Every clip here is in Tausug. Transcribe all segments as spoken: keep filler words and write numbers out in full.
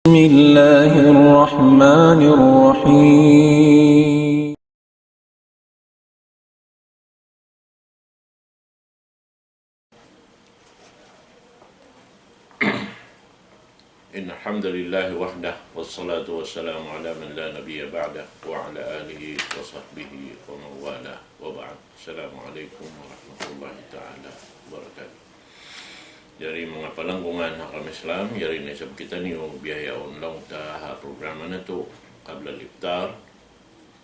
بسم الله الرحمن الرحيم. إن الحمد لله وحده، والصلاة والسلام على من لا نبي بعده، وعلى آله وصحبه ومن والاه، وبعد. السلام عليكم ورحمة الله تعالى وبركاته. Jari manga palanggungan ha agama Islam, yari na isab kitaniyu bihaun laung ta ha programa natu', Qabla al-Iftar.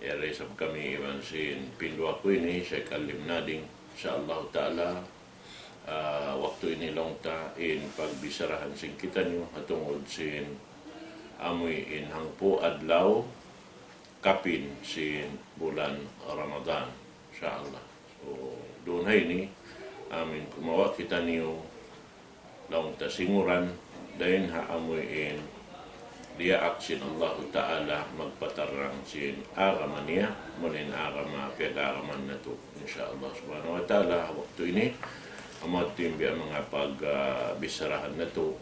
Yari isab kami iban sin pinduwa ku ini, Sheikh Alim Nading. Insya Allah Ta'ala, ah, waktu ini laung ta in pagbicharahan sin kitaniyu, ha tungud sin amuin hangpu' adlaw kapin sin bulan Ramadan, insya Allah. So, duun ha ini, amuin kumawa' kitaniyu, laung ta singuran, dayn ha amuin diyaak sin Allahu Ta'ala magpatarrang sin agama niya, amuin agama piyag-agaman natu', insya Allah Subhanahu wa Ta'ala. Waktu ini, amu yadtu in biya' manga pag, ah, bicharahan natu',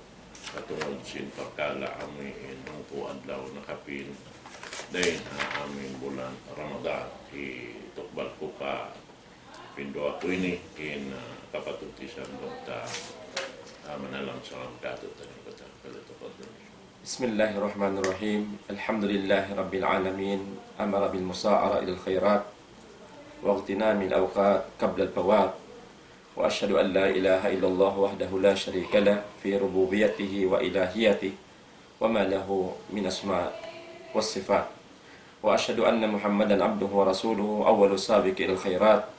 ha tungud sin parkala' amuin hangpu' adlaw nakapin dayn ha amuin bulan Ramadan. Hitukbal ku pa pinduwa ku ini in, ah, kapatutisan laung ta, ah, manalang salam katu' taniyu katan. فليتفضل. بسم الله الرحمن الرحيم. الحمد لله رب العالمين. أمر بالمسارعة إلى الخيرات واغتنام الأوقات قبل الفوات. وأشهد أن لا إله إلا الله وحده لا شريك له في ربوبيته وإلهيته وما له من أسماء والصفات. وأشهد أن محمدا عبده ورسوله أول السابق إلى الخيرات.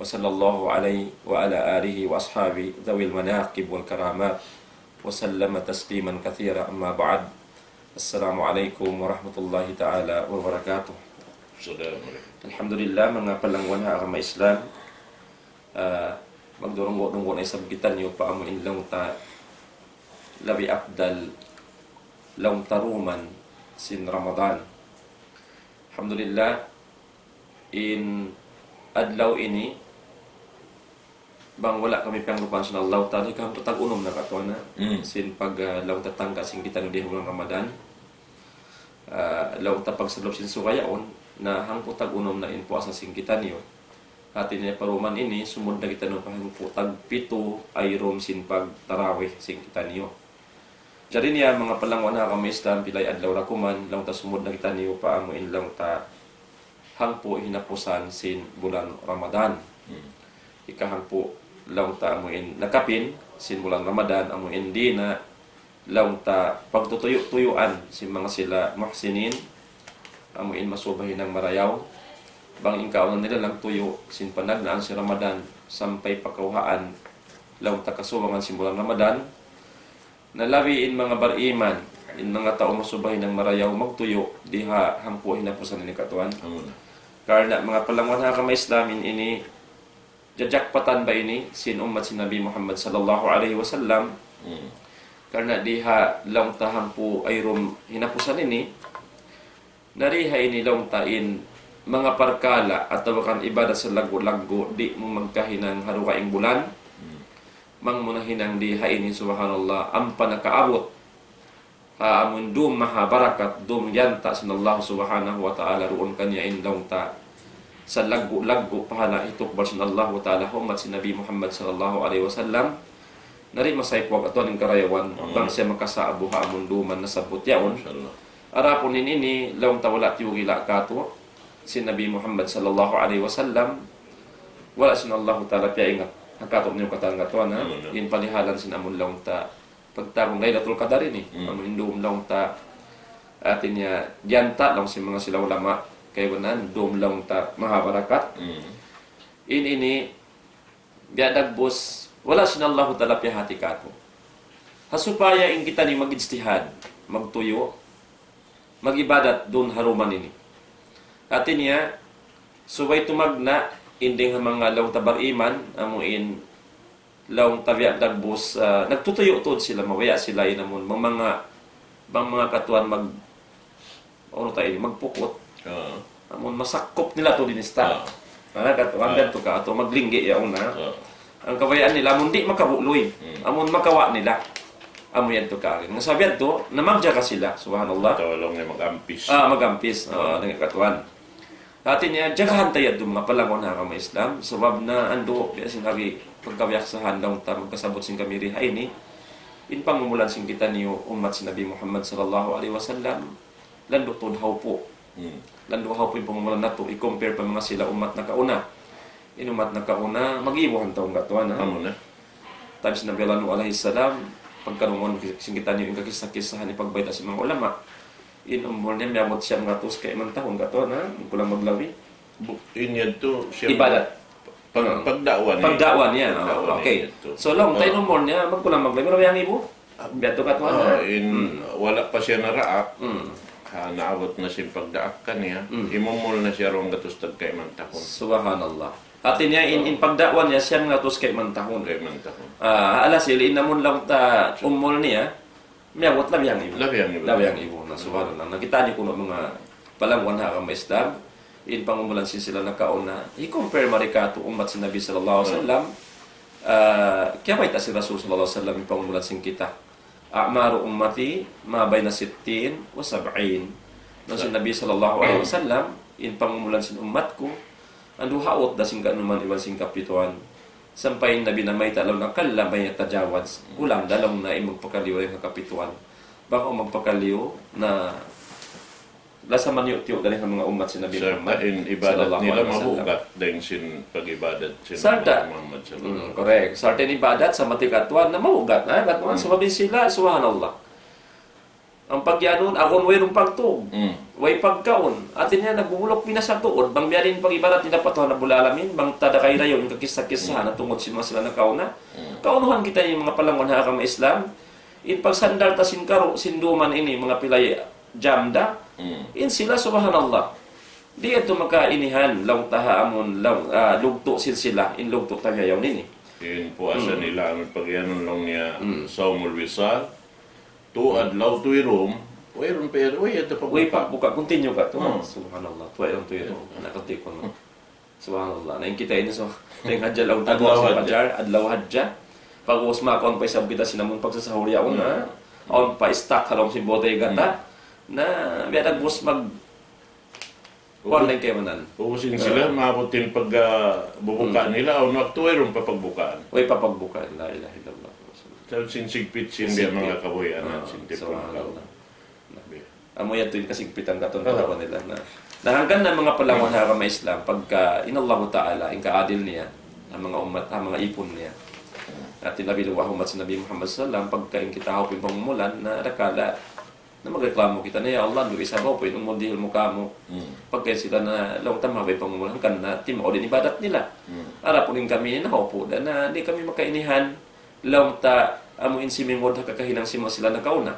وصلى الله عليه وعلى آله وأصحابه ذوي المناقب والكرامات وسلم تسليما كثيرا. أما بعد. السلام عليكم ورحمة الله تعالى وبركاته. السلام عليكم. Alhamdulillah, manga palanggungan ha agama Islam. Ah, magdurunggu-dunggu na isab kitaniyu pa amuin laung ta labi afdal laung ta duman sin Ramadan. Alhamdulillah, in adlaw ini, bang wala' kami piyanglupahan sin Allah Ta'ala, hikahangpu' tag-unum na katu' na, mm, sin pag, ah, laung ta tangka sin kitaniyu di ha bulan Ramadan. Ah, laung ta pagsalup sin suga yaun, na hangpu' tag-unum na in puasa sin kitaniyu. Hati niya pa duman ini, sumud na kitaniyu pa hangpu' tagpitu ayrum sin pagtarawih sin kitaniyu. Jari niya manga palanggungan ha agama Islam, pilay adlaw da kuman, laung ta sumud na kitaniyu pa amuin laung ta hangpu' hinapusan sin bulan Ramadan. Hmm. Hikahangpu' laung ta amuin nakapin sin bulan Ramadan, amuin di na laung ta pagtutuyu'-tuyuan sin manga sila muhsinin, amuin masuba hinang marayaw. Bang in kaawnan nila nagtuyu' sin panagnaan sin Ramadan sampay pa kawhaan laung ta kasubangan sin bulan Ramadan. Na labi in manga bariman, in manga tau masuba hinang marayaw magtuyu' di ha hangpu' hinapusan ini katuan. Amun. Karna' manga palanggungan ha agama Islam in ini, jajakpatan ba ini sin ummat sin Nabi Muhammad sallallahu alayhi wasallam. Hmm. Karna' di ha laung ta hangpu' ayrum hinapusan ini, na di ha ini laung ta in manga parkala' atawa kan ibadat salaggu'-laggu' di' mu magkahinang ha dugaing bulan. Hmm. Bang mu nahinang di ha ini, subhanallah, ampa nakaabut ha amun dum maha barakat, dum giyanta' sin Allah Subhanahu wa Ta'ala duun kaniya in laung ta salaggu'-laggu' pahala' hitukbal sin Allah Ta'ala ha ummat sin Nabi Muhammad sallallahu alayhi wasallam. Na di' masaypuag atuan in karayawan, amun, bang siya makasa'bu ha amun duman nasabbut yaun. Masha Allah. Adapun in ini, laung ta wala' tiyugila' katu' sin Nabi Muhammad sallallahu alayhi wasallam, wala' sin Allahu Ta'ala piyaingat ha katu' niyu katan katuan, ha? Amun, amun. In palihalan sin amun laung ta pagtawagun Laylatul Qadar ini. Hmm. Amun dum laung ta, hati niya, giyanta' laung sin manga sila ulama, kaibanan, dum laung ta maha barakat. Hmm. In ini, biya' dagbus, wala' sin Allahu Ta'ala piyahati katu'. Ha supaya in kitaniyu mag-ijtihad, magtuyu', mag-ibadat duun ha duman ini. Hati niya, subay tumagna' in dayng ha manga laung ta bariman, amuin laung ta biya' dagbus, ah, nagtutuyu' tuud sila, mabaya' sila in amun, bang manga, bang manga katuan mag-, unu ta ini, magpukut. Oo. Amun masakkup nila tuud in ista. Oo. Ana kat-, oo, hangkan tu ka, atu maglinggi yaun na. Oo. Ang kabayaan nila, amun di' makabuluy. Hmm. Amun makawa' nila. Amu yadtu kari. Nga sabab yadtu, na magjaga sila, subhanallah. Atawa laung niya mag-ampis. Ah, mag-ampis. Ah, nangakatuan. Hati niya, jagahan ta yadtu manga palangga' ha agama Islam. Sabab na andu', biya' sin agi pagkabiyaksahan laung ta, magkasabut sin kami di ha ini. In pangumulan sin kitaniyu, ummat sin Nabi Muhammad sallallahu alaihi wasallam, landu' tuud ha upu'. Hmm. Landu' ha upu' in pangumulan natu', i-compare pa manga sila ummat nakauna. In ummat nakauna, mag-ibu ha taun katuan, ha? Amu na. Time sin Nabi Allah Nuh alayhi salam, pagkarungugan sin kitaniyu in kakissa-kissahan, in pagbayta' sin manga ulama. In umul niya miyabut siyam ratus kaiman tahun katuan, ha? Kulang maglabi. Bu-, in yadtu, siyam Ibadat. Pag-, Hmm. pagda'wa niya. Pagda'wa niya, Pagda'wa niya okay. yadtu. So, laung ta in Oh. umul niya, magkulang maglabi, marayaw ibu. Biya' tu katuan, ha? Oh, in Hmm. wala' pa siya naraak, Hmm. ha, naabut na sin pagdaak kaniya, Hmm. imumul na siya duwang gatus tag kaiman tahun. Subhanallah. Hati niya, in, Oh. in pagda'wa niya, siyam gatus kaiman tahun. Kaiman tahun. Ah, alhasil, in amun laung ta umul niya, miyabut labi hangka ibu. Labi hangka ibu. Labi hangka ibu. Na, subhanallah. Na kita' niyu kunu' manga palangga' ha agama Islam, in pangumulan sin sila nakauna, i-compare mari katu' ummat sin Nabi sallallahu alayhi Hmm. wasallam, ah, kiyabayta' sin Rasul sallallahu alayhi wasallam in pangumulan sin kita. أعمار أمتي ما بين ستين وسبعين. Laung sin Nabi sallallahu alayhi wasallam, in pangumulan sin ummat ku, andu' ha uttara sin kanuman iban sin kapituan. Sampay in Nabi namayta' laung niya, قل من يتجاوز. Kulang da laung niya in magpakaliyu dayn ha kapituan. Bang awn magpakaliyu na lasa maniyu'-tiyu' dayn ha manga ummat sin Nabi Sarta' Muhammad in ibadat sallallahu nila alayhi wasallam. Mabugat dayn sin pag-ibadat sin Sarta'. Nabi Muhammad sallallahu alayhi wasallam. Hmm, correct. Sarta' in ibadat sa mati katuan na mabugat, ha? Katuan Hmm. sabab in sila, subhanallah. Awn pagiyanun, agun wayruun pagtug. Hmm. Way pagkaun. Hati niya, nagbubuluk binasa tuud. Bang biya' diin pag-ibadat nila pa Tuhan Rabbul Alamin, bang ta da kay dayon, kakissa-kissahan Hmm. na tungud sin manga sila nakauna. Hmm. Kaunuhan kita in manga palangga' ha agama Islam. In pagsandal ta sin karu', sin duman ini, manga pilay jam da. Hmm. In sila, subhanallah. Di' yadtu makainihan, laung ta ha amun, laung, ah, lugtu' sin sila, in lugtu' ta bihaun ini. In puasa Hmm. nila, amun pagiyanun laung niya, Hmm. صوم الوصال. Tu Hmm. adlaw, tu irum, wayruun pa, way yadtu Way pagbuka. Pagbuka, continue katu'. Hmm. Subhanallah, tu irum, tu irum. Hmm. Nakatikun mu. Subhanallah. Na in kita ini, so, dayn hadja laung ta Adlaw sa hadja. Pajar, adlaw hadja. Pag-ubus makaun pa isab kita sin amun pagsasahur yaun, Hmm. ha? Awn pa stock ha lawm sin bodega ta. Hmm. Na, biya' nagbus mag-, kuwan Ubus, lang kaibanan. Ubus in sila, Ah. maabut in pag, ah, bubuka Hmm. nila, awn waktu wayruun pa pagbukaan. Way pa pagbukaan, la ilaha illallah. Sa' sin sigpit sin Sin biya' manga sigpit. Kabuhianan, Ah, sin tipun subhanallah. Kaw. Amu yadtu in kasigpitan katu' Oh. pagkawa nila. Na, na hangkan na manga palangga' ha agama Islam, pagka in Allahu Ta'ala, in kaadil niya, ha manga ummat, ha manga ipun niya. Hati niya biya' ummat sin Nabi Muhammad sallallahu alayhi wasallam, pagka in kita hawpu in pangumulan, na dakala', na magreklamo kita na, "Ya Allah, andu' isab hawpu in umul dihil mu kāmu'." Hmm. Pagka sila na, laung ta mahaba' in pangumulan, hangkan na timaud in ibadat nila. Hmm. Adapun in kami ini, na hawpu da, na di' kami makainihan. Laung ta amu in simingud ha kakahinang sin manga sila nakauna.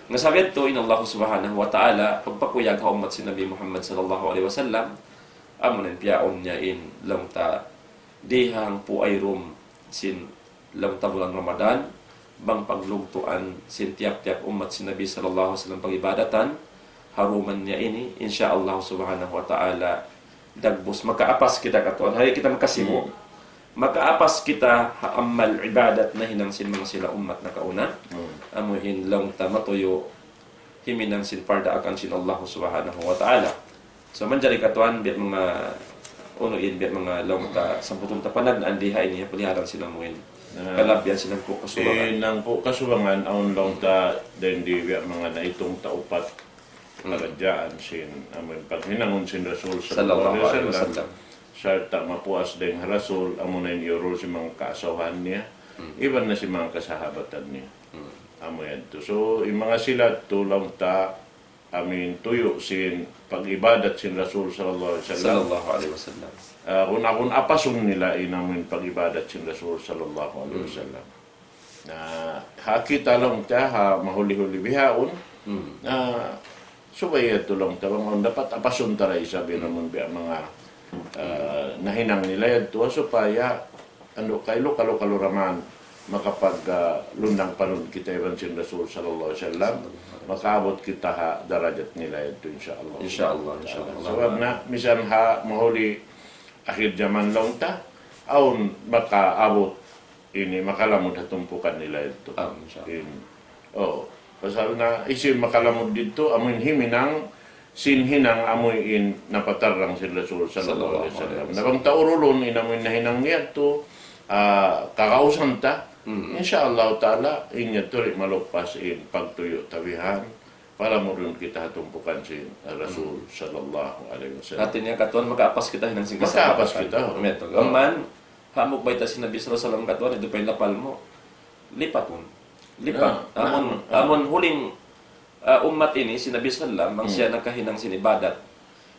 Nga sabab yadtu in Allah Subhanahu wa Ta'ala, pagpakuyag ha ummat sin Nabi Muhammad sallallahu alayhi wasallam, amu in piyaun niya in laung ta di' hangpu' ayrum sin laung ta bulan Ramadan, bang paglugtuan sin tiyap-tiyap ummat sin Nabi sallallahu alayhi wasallam pag-ibadatan, ha duman niya ini, insya Allah Subhanahu wa Ta'ala, dagbus, makaapas kita katuan. Hari kita makasibu'. Hmm. Makaapas kita ha amal ibadat nahinang sin manga sila ummat nakauna. Hmm. Amu in laung ta matuyu' himinang sin pardaakan sin Allah Subhanahu wa Ta'ala. So, manjari katuan, biya' manga, unu in, biya' manga laung ta, samputun ta panagnaan di ha ini, paliharan sin amu in. Na, kalabihan sin hangpu' kasubangan. In hangpu' kasubangan, awn laung ta, dayn di biya' manga naitung ta upat, Hmm. karadjaan sin, amun paghinangun sin Rasul sallallahu alayhi wasallam. Sallallahu alayhi wasallam. Sarta' mapuas dayn ha Rasul, amu na in iyurul sin manga kaasawahan niya, Hmm. iban na sin manga kasahabatan niya. Hmm. Amu yadtu. So, in manga sila tu laung ta, amu in tuyu' sin pag-ibadat sin Rasul sallallahu alayhi wasallam. Sallallahu alayhi wasallam. Ah, kun, kun apasun nila in amu in pag-ibadat sin Rasul sallallahu alayhi Hmm. wasallam. Na, ha kita laung ta, ha mahuli-huli bihaun, Hmm. na, subay yadtu laung ta, bang awn dapat apasun ta da isab in amun biya' manga, ah, nahinang nila yadtu, supaya, andu', kailu, kalu, kalu da man, makapag, ah, lundang panun kita iban sin Rasul sallallahu alayhi wasallam, makaabut kita ha darajat nila yadtu, insya Allah. Insya Allah, insya Allah. Sabab na, misan ha mahuli akhir jaman laung ta, awn makaabut ini makalamud ha tumpukan nila yadtu. Ah, insya Allah. In, Oh, pasal na hisiyu in makalamud didtu, amuin himinang, sin hinang amuin napatarrang sin Rasul sallallahu alayhi wasallam. Na bang ta urulun in amuin nahinang niya tu, ah, kakausan ta, insya Allah ta'ala, in yadtu di' malupas in pagtuyu' ta bihan, palamudun kita ha tumpukan sin Rasul sallallahu alayhi wasallam. Hati niya katuan, makaapas kita hinang sin kasahabatan. Makaapas kita, oh. Amin. Oh. Ampa, hambuuk bayta' sin Nabi sallallahu alayhi wasallam katuan, yadtu pa in lapal mu. Lipatun. Lipat. Ya, amun, amun huling, ah, ummat ini, sin Nabi sallam, bang siya nakahinang sin ibadat.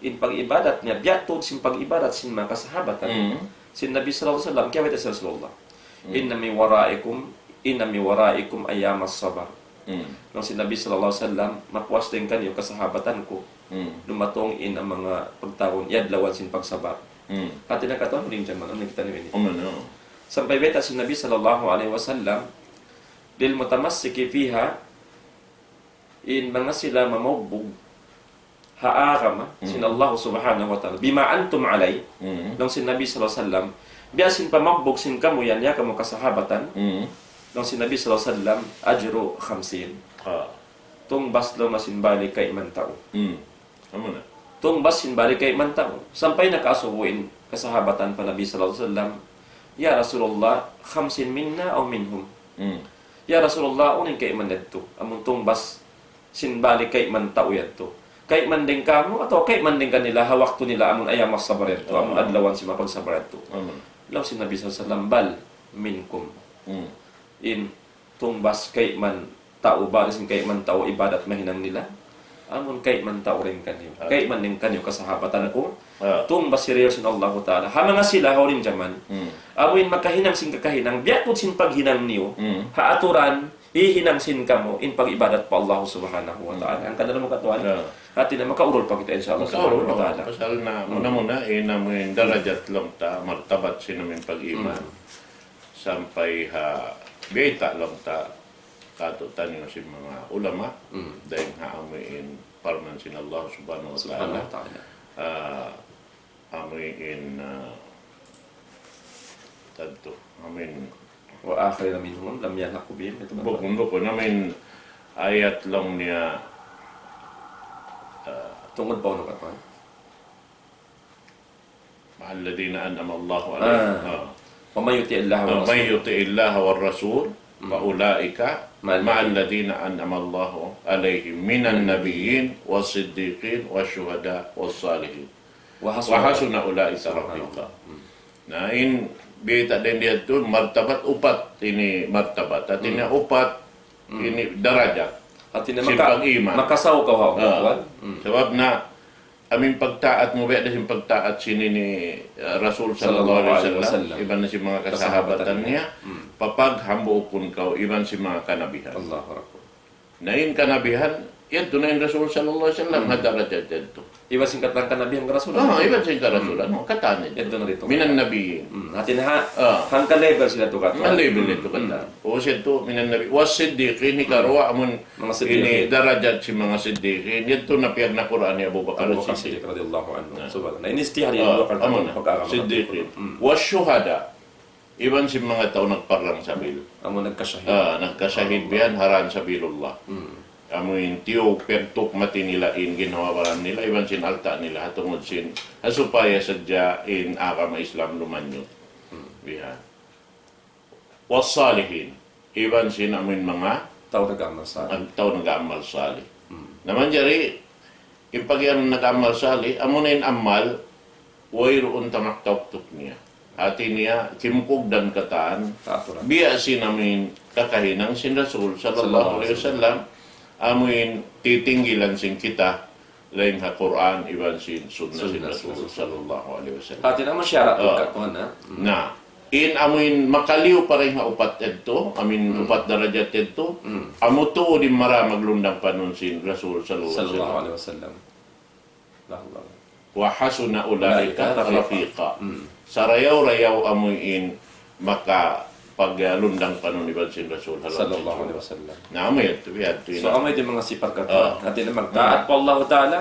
In pag-ibadat niya, biya' tuud sin pag-ibadat sin manga kasahabatan. Sin Nabi sallallahu alayhi wasallam, kiyawita sin Rasulullah. Inna min waraikum, inna min waraikum ayyam as-sabar. Laung sin Nabi sallallahu alayhi wasallam, mapuas dayn kaniyu kasahabatan ku. Dumatung in manga pagtawagun, adlawan sin pagsabar. Hati niya katuan, huling jaman, amu na kita ini. Amu na. Sampay bayta' sin Nabi sallallahu alayhi wasallam, للمتمسك فيها, in manga sila mamaugbug ha agama sin Allah subhanahu wa ta'ala. بما أنتم عليه. Laung sin Nabi sallallahu alayhi wasallam, biya' sin pamaugbug sin kamu yan, ya kamu kasahabatan. Laung sin Nabi sallallahu alayhi wasallam, أجر خمسين. Ha. Tungbas laung niya sin bali kayman tau. Amu na. Tungbas sin bali kayman tau. Sampay nakaasubu in kasahabatan pa Nabi sallallahu alayhi wasallam, "Ya Rasulullah, خمسين منا أو منهم?" "Ya Rasulullah, unu in kayman yadtu? Amun tungbas sin bali kayman tau yadtu. Kayman dayn kamu atawa kayman dayn kanila ha waktu nila amun ayyam as-sabar yadtu, amun adlawan sin mapagsabar yadtu?" Amu na. Laung sin Nabi sallallahu alayhi wasallam, "بل منكم." In tungbas kayman tau, bali sin kayman tau ibadat mahinang nila. Amun kayman tau dayn kaniyu. Kayman dayn kaniyu kasahabatan ku. Tungbas siriyaw sin Allahu Ta'ala. Ha manga sila ha huling jaman. Amu in makahinang sin kakahinang, biya' tuud sin paghinang niyu. Ha aturan, hihinang sin kamu, in pag-ibadat pa Allah Subhanahu wa Ta'ala. Hangkan na mu katuan. Hati niya makaurul pa kita, insya Allah, Subhanahu wa Ta'ala. Pasal na, muna-muna, in amu in darajat laung ta, martabat sin amu in pag-iman. Sampay ha bayta' laung ta, katu' taniyu sin manga ulama, dayn ha amu in parman sin Allah Subhanahu wa Ta'ala. Subhanahu wa Ta'ala. Ah, amu in, ah, tantu, amu in وآخرين منهم لما يلحقوا بهم, yadtu kan? Bukun, bukun. Amu in ayat laung niya, ah, tungud pa unu katuan? مع الذين أنعم الله عليهم. ومن يطع الله والرسول. ومن يطع الله والرسول فأولئك مع الذين أنعم الله عليهم من النبيين والصديقين والشهداء والصالحين. وحسن أولئك رفيقا. Na, in bayta' dayn didtu, martabat upat ini martabat. Hati niya upat ini darajat. Hati niya sin pag-iman. Makasaw kaw ha upat. Sabab na, amu in pagtaat mu, biya' da sin pagtaat sin ini, ah, Rasul sallallahu alayhi wasallam, iban sin manga kasahabatan niya, papaghambuukun kaw, iban sin manga kanabihan. Allahu Akbar. Na in kanabihan, yadtu na in Rasul sallallahu alayhi wasallam, ha darajat yadtu. Iban sin katan kanabihan, karasulan. Ah, iban sin karasulan, no, katan yadtu. Yadtu na didtu. من النبيين. Hati niya, hangka level sila tu katan. Hangka level yadtu katan. O, siya tu, من النبي. والصديقين, hikaruwa, amu in manga siddiqin. Ini darajat sin manga siddiqin. Yadtu na piyagna Qur'an hi Abu Bakar Siddiq. Abu Bakar Siddiq radiyallahu anhu. Subhanallah. Na, in ijtihad hi Abu Bakar Siddiq. Siddiqin. والشهداء. Iban sin manga tau nagparang sabil. Amu nagkashahid. Ah, nagkashahid biya' ha dan sabilillah. Amu in tiyuk, piyagtuk mati nila in ginhawa-baran nila, iban sin alta' nila, ha tungud sin, ha supaya sadja in agama Islam lumanyut. Biya' ha. والصالحين. Iban sin amu in manga tau nag-amal salih. Tau nag-amal salih. Na manjari, in pag-iyanun nag-amal salih, amu na in amal, wayruun tamak tauktuk niya. Hati niya, kimugdan katan, biya' sin amu in kakahinang sin Rasul sallallahu alayhi wasallam, amu in titinggilan sin kita, dayn ha Qur'an, iban sin sunnah sin Rasul sallallahu alayhi wasallam. Hati niya amu syarat katan, ha? Na, in amu in makaliyu pa dayn ha upat yadtu, amu in upat darajat yadtu, amu tuud in mara maglundang panun sin Rasul sallallahu alayhi wasallam. وحسن أولئك رفيقا. Sarayaw-rayaw amu in makapaglundang panun iban sin Rasul sallallahu alayhi wasallam. Na, amu yadtu, yadtu. So, amu yadtu in manga sipat katan. Hati niya magtaat pa Allah Ta'ala,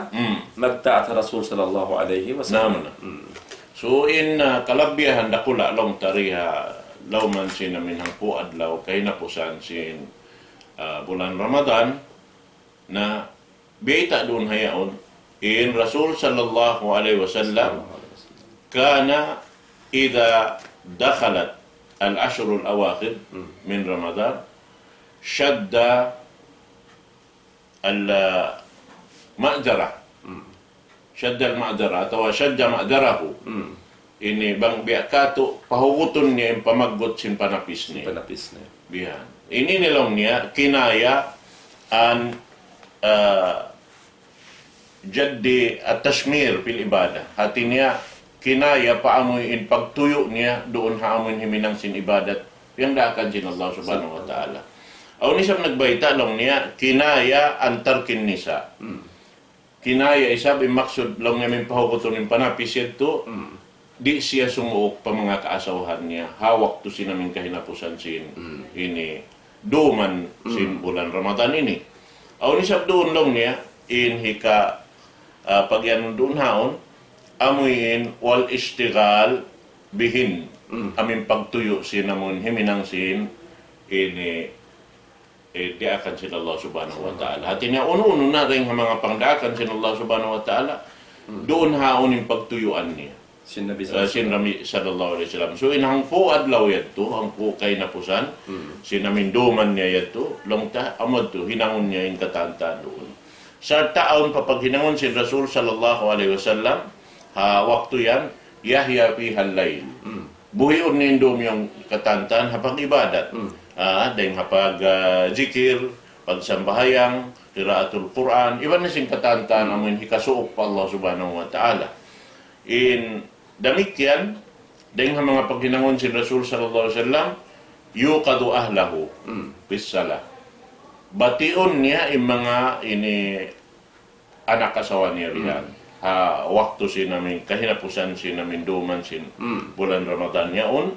magtaat ha Rasul sallallahu alayhi wasallam. Na, amu na. So, in, ah, kalabihan dakula' laung ta di ha lawm sin amu in hangpu' adlaw, kahinapusan sin ah, bulan Ramadan, na biyayta' duun ha yaun, in Rasul sallallahu alayhi wasallam, كان إذا دخلت العشر الأواخر من رمضان شد المأزرة. شد المأزرة, atawa شد مأزره. Ini bang biya' katu', pahugutun niya in pamaggut sin panapis niya. Panapis niya. Bihan. Ini laung niya, kinaya an, ah, جد التشمير في العبادة. Hati niya, kinaya pa amuin pagtuyu' niya duun ha amuin himinang sin ibadat, piyangdaakan sin Allah Subhanahu wa Ta'ala. Awn isab nagbayta' laung niya, kinaya an ترك النساء. Kinaya isab in maksud laung niya amuin pahugutun in panapis yadtu, di' siya sumuuk pa manga kaasawahan niya, ha waktu sin amuin kahinapusan sin ini duman sin bulan Ramadan ini. Awn isab duun laung niya, in hika, ah, pag-iyanun duun haun, amuin والاشتغال بهن. Amuin pagtuyu' sin amuin himinang sin ini, eh, diyaakan sin Allah Subhanahu wa Ta'ala. Hati niya unu-unu na dayn ha manga pangdaakan sin Allah Subhanahu wa Ta'ala, duun haun in pagtuyuan niya. Sin Nabi, ah, sallallahu alayhi wasallam. Sin Nabi sallallahu alayhi wasallam. So, in hangpu' adlaw yadtu, hangpu' kahinapusan, sin amuin duman niya yadtu, laung ta, amu yadtu, hinangun niya in katan-katan duun. Sarta' awn pa paghinangun sin Rasul sallallahu alayhi wasallam, ha waktu yan, يحيا فيها الليل. Buhiun niya in dum yan katan-katan ha pag-ibadat. Ah, dayn ha pag, ah, zikir, pagsambahayang, qiraatul Qur'an, iban na sin katan-katan amuin hikasuuk pa Allah Subhanahu wa Ta'ala. In damikkiyan, dayn ha manga paghinangun sin Rasul sallallahu alayhi wasallam, يوقظ أهله في الصلاة. Batiun niya in manga ini anak asawa niya bihan. Ha waktu sin amuin kahinapusan sin amuin duman sin bulan Ramadan yaun,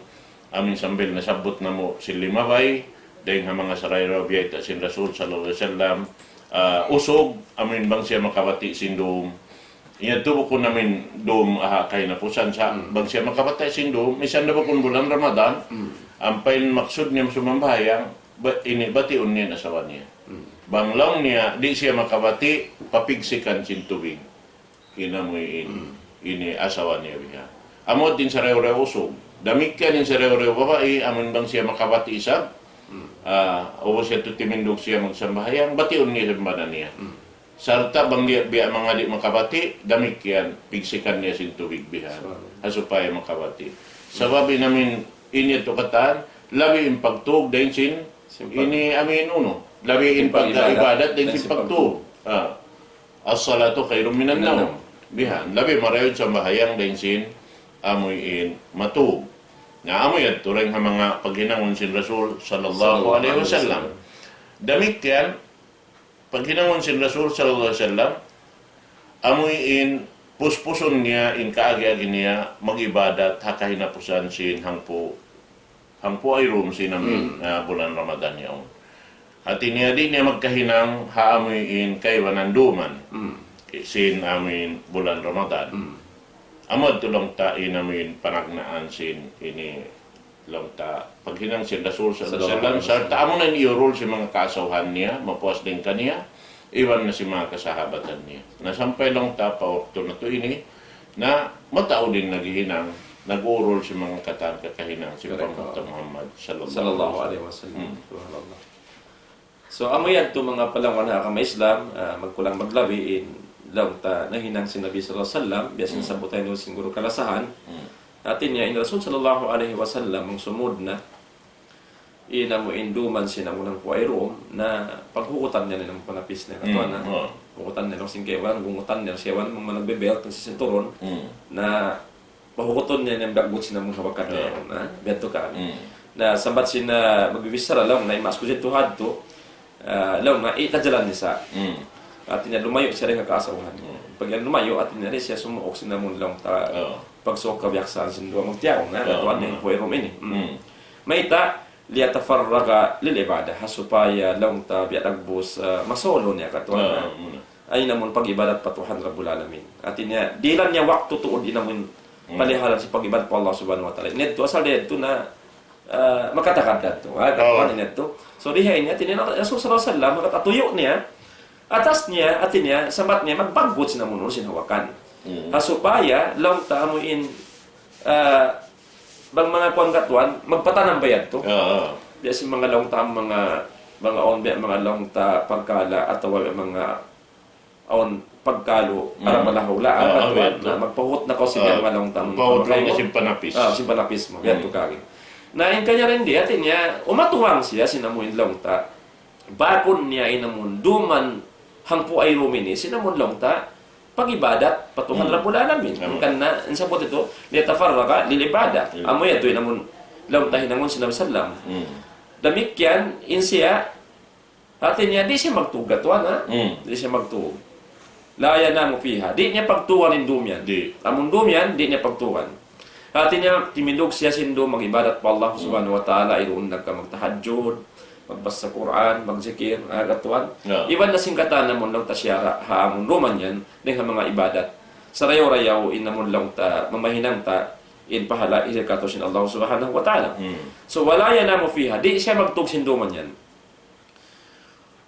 amuin sambil nasabbut namu' sin limabay, dayn ha manga sarayaw biyayta' sin Rasul sallallahu alayhi wasallam, ah, usug, amuin bang siya makabati' sin dum. Yadtu bukun amuin dum, ah, kahinapusan sa', bang siya makabati' sin dum, misan da bukun bulan Ramadan, ampa in maksud niya sumambahayang, ba-, ini batiun niya in asawa niya. Bang laung niya, di' siya makabati', papigsikan sin tubig. In amuin, ini asawa niya biha. Amu yadtu in sarayaw-rayaw usug. Damikkiyan in sarayaw-rayaw babai, amun bang siya makabati' isab. Ah, ubus yadtu timindug siya magsambahayang, batiun niya isab in bana niya. Sarta' bang di', biya' manga di' makabati', damikkiyan, pigsikan niya sin tubig biha. Ha supaya makabati'. Sabab in amuin, ini yadtu katan, labi in pagtug dayn sin, ini amuin unu. Labi in pag-ibadat dayn sin pagtug. Ah. الصلاة خير من النوم. Bihan, labi marayaw in sambahayang dayn sin amuin matug. Na amu yadtu dayn ha manga paghinangun sin Rasul sallallahu alayhi wasallam. Damikkiyan, paghinangun sin Rasul sallallahu alayhi wasallam, amuin puspusun niya in kaagi-agi niya mag-ibadat ha kahinapusan sin hangpu', hangpu' wayruun sin amuin, ah, bulan Ramadan yaun. Hati niya di' niya magkahinang ha amuin kaibanan duman sin amuin bulan Ramadan. Amu yadtu laung ta in amuin panagnaan sin ini laung ta paghinang sin Rasul sallallahu alayhi wasallam, sarta' amu na in iyurul sin manga kaasawhan niya, mapuas dayn kaniya, iban na sin manga kasahabatan niya. Na sampay laung ta pa waktu natu' ini, na mataud in naghihinang, nag-urul sin manga katan kakahinang sin Panghu' ta Muhammad sallallahu alayhi wasallam. Subhanallah. So, amu yadtu manga palangwan ha agama Islam, ah, magkulang maglabi in laung ta nahinang sin Nabi sallallahu alayhi wasallam, biya' sin sabbutan sin guru kalasahan. Hati niya in Rasul sallallahu alayhi wasallam, bang sumud na, in amuin duman sin amuin hangpu' wayruun, na paghugutan niya in panapis niya, katuan na. Hugutan niya sin kaibanan, gungutan niya siya, bang managbe-belt sin sinturun, na pahugutun niya in biyaggut sin amuin hawakan niya, na, biya' yadtu kan. Na, sambat sin, ah, magbibichara laung, na imas ku siya tu hadtu, ah, laung na, i'tazala an-nisa. Hati niya lumayu' siya dayn ha kaasawhan. Pag yan lumayu', hati niya di' siya sumuuk sin amuin laung ta, pagsuuk kabiyaksaan sin duwa magtiyaun, na, katuan niya, hangpu' wayruun ini. Mayta', liyatafarraga lil ibadah, ha supaya laung ta biya' dagbus, ah, masolo niya katuan na. Ay namun pag-ibadat pa Tuhan Rabbul Alamin. Hati niya, dihilan niya waktu tuud in amuin palihalan sin pag-ibadat pa Allah Subhanahu wa Ta'ala. Ini yadtu asal da yadtu na, ah, makatagad yadtu. Ah, katuan niya yadtu. So, di ha ini, hati niya, Rasul sallallahu alayhi wasallam, hangkan tuyu' niya, atas niya, hati niya, sambat niya, magbaggut sin amun unu sin hawakan. Ha supaya, laung ta amu in, ah, bang manga kuwan katuan, magpatanam ba yadtu? Biya' sin manga laung ta, manga, manga awn, biya' manga laung ta parkala' atawa biya' manga awn pagkalu, aram bala hula', ah, katuan, biya' yadtu. Na magpahut na kaw sin biya' manga laung ta, magpahut na kaw sin panapis. Ah, sin panapis mu, biya' yadtu kari. Na in kaniya rin di, hati niya, umatuwang siya sin amu in laung ta. Bakun niya in amun, duman hangpu' ayrum ini, sin amun laung ta, pag-ibadat pa Tuhan Rabbul Alamin. Hangkan na, in sabut yadtu, ليتفرغ للعبادة. Amu yadtu in amun, laung ta hinangun sin Nabi sallam. Damikkiyan, in siya, hati niya, di' siya magtug katuan, ha? Di' siya magtug. لا ينام فيها. Di' niya pagtugan in dum yan. Amun dum yan, di' niya pagtugan. Hati niya, timindug siya sin dum mag-ibadat pa Allah Subhanahu wa Ta'ala, irun nagka magtahajjud, magbasa Qur'an, magjikir, ah, katuan. Iban na sin katan amun laung ta siya ra, ha amun duman yan, dayn ha manga ibadat. Sarayaw-rayaw in amun laung ta, mamahinang ta, in pahala, hisiyu katu' sin Allah Subhanahu wa Ta'ala. So, ولا ينام فيها. Di' siya magtug sin duman yan.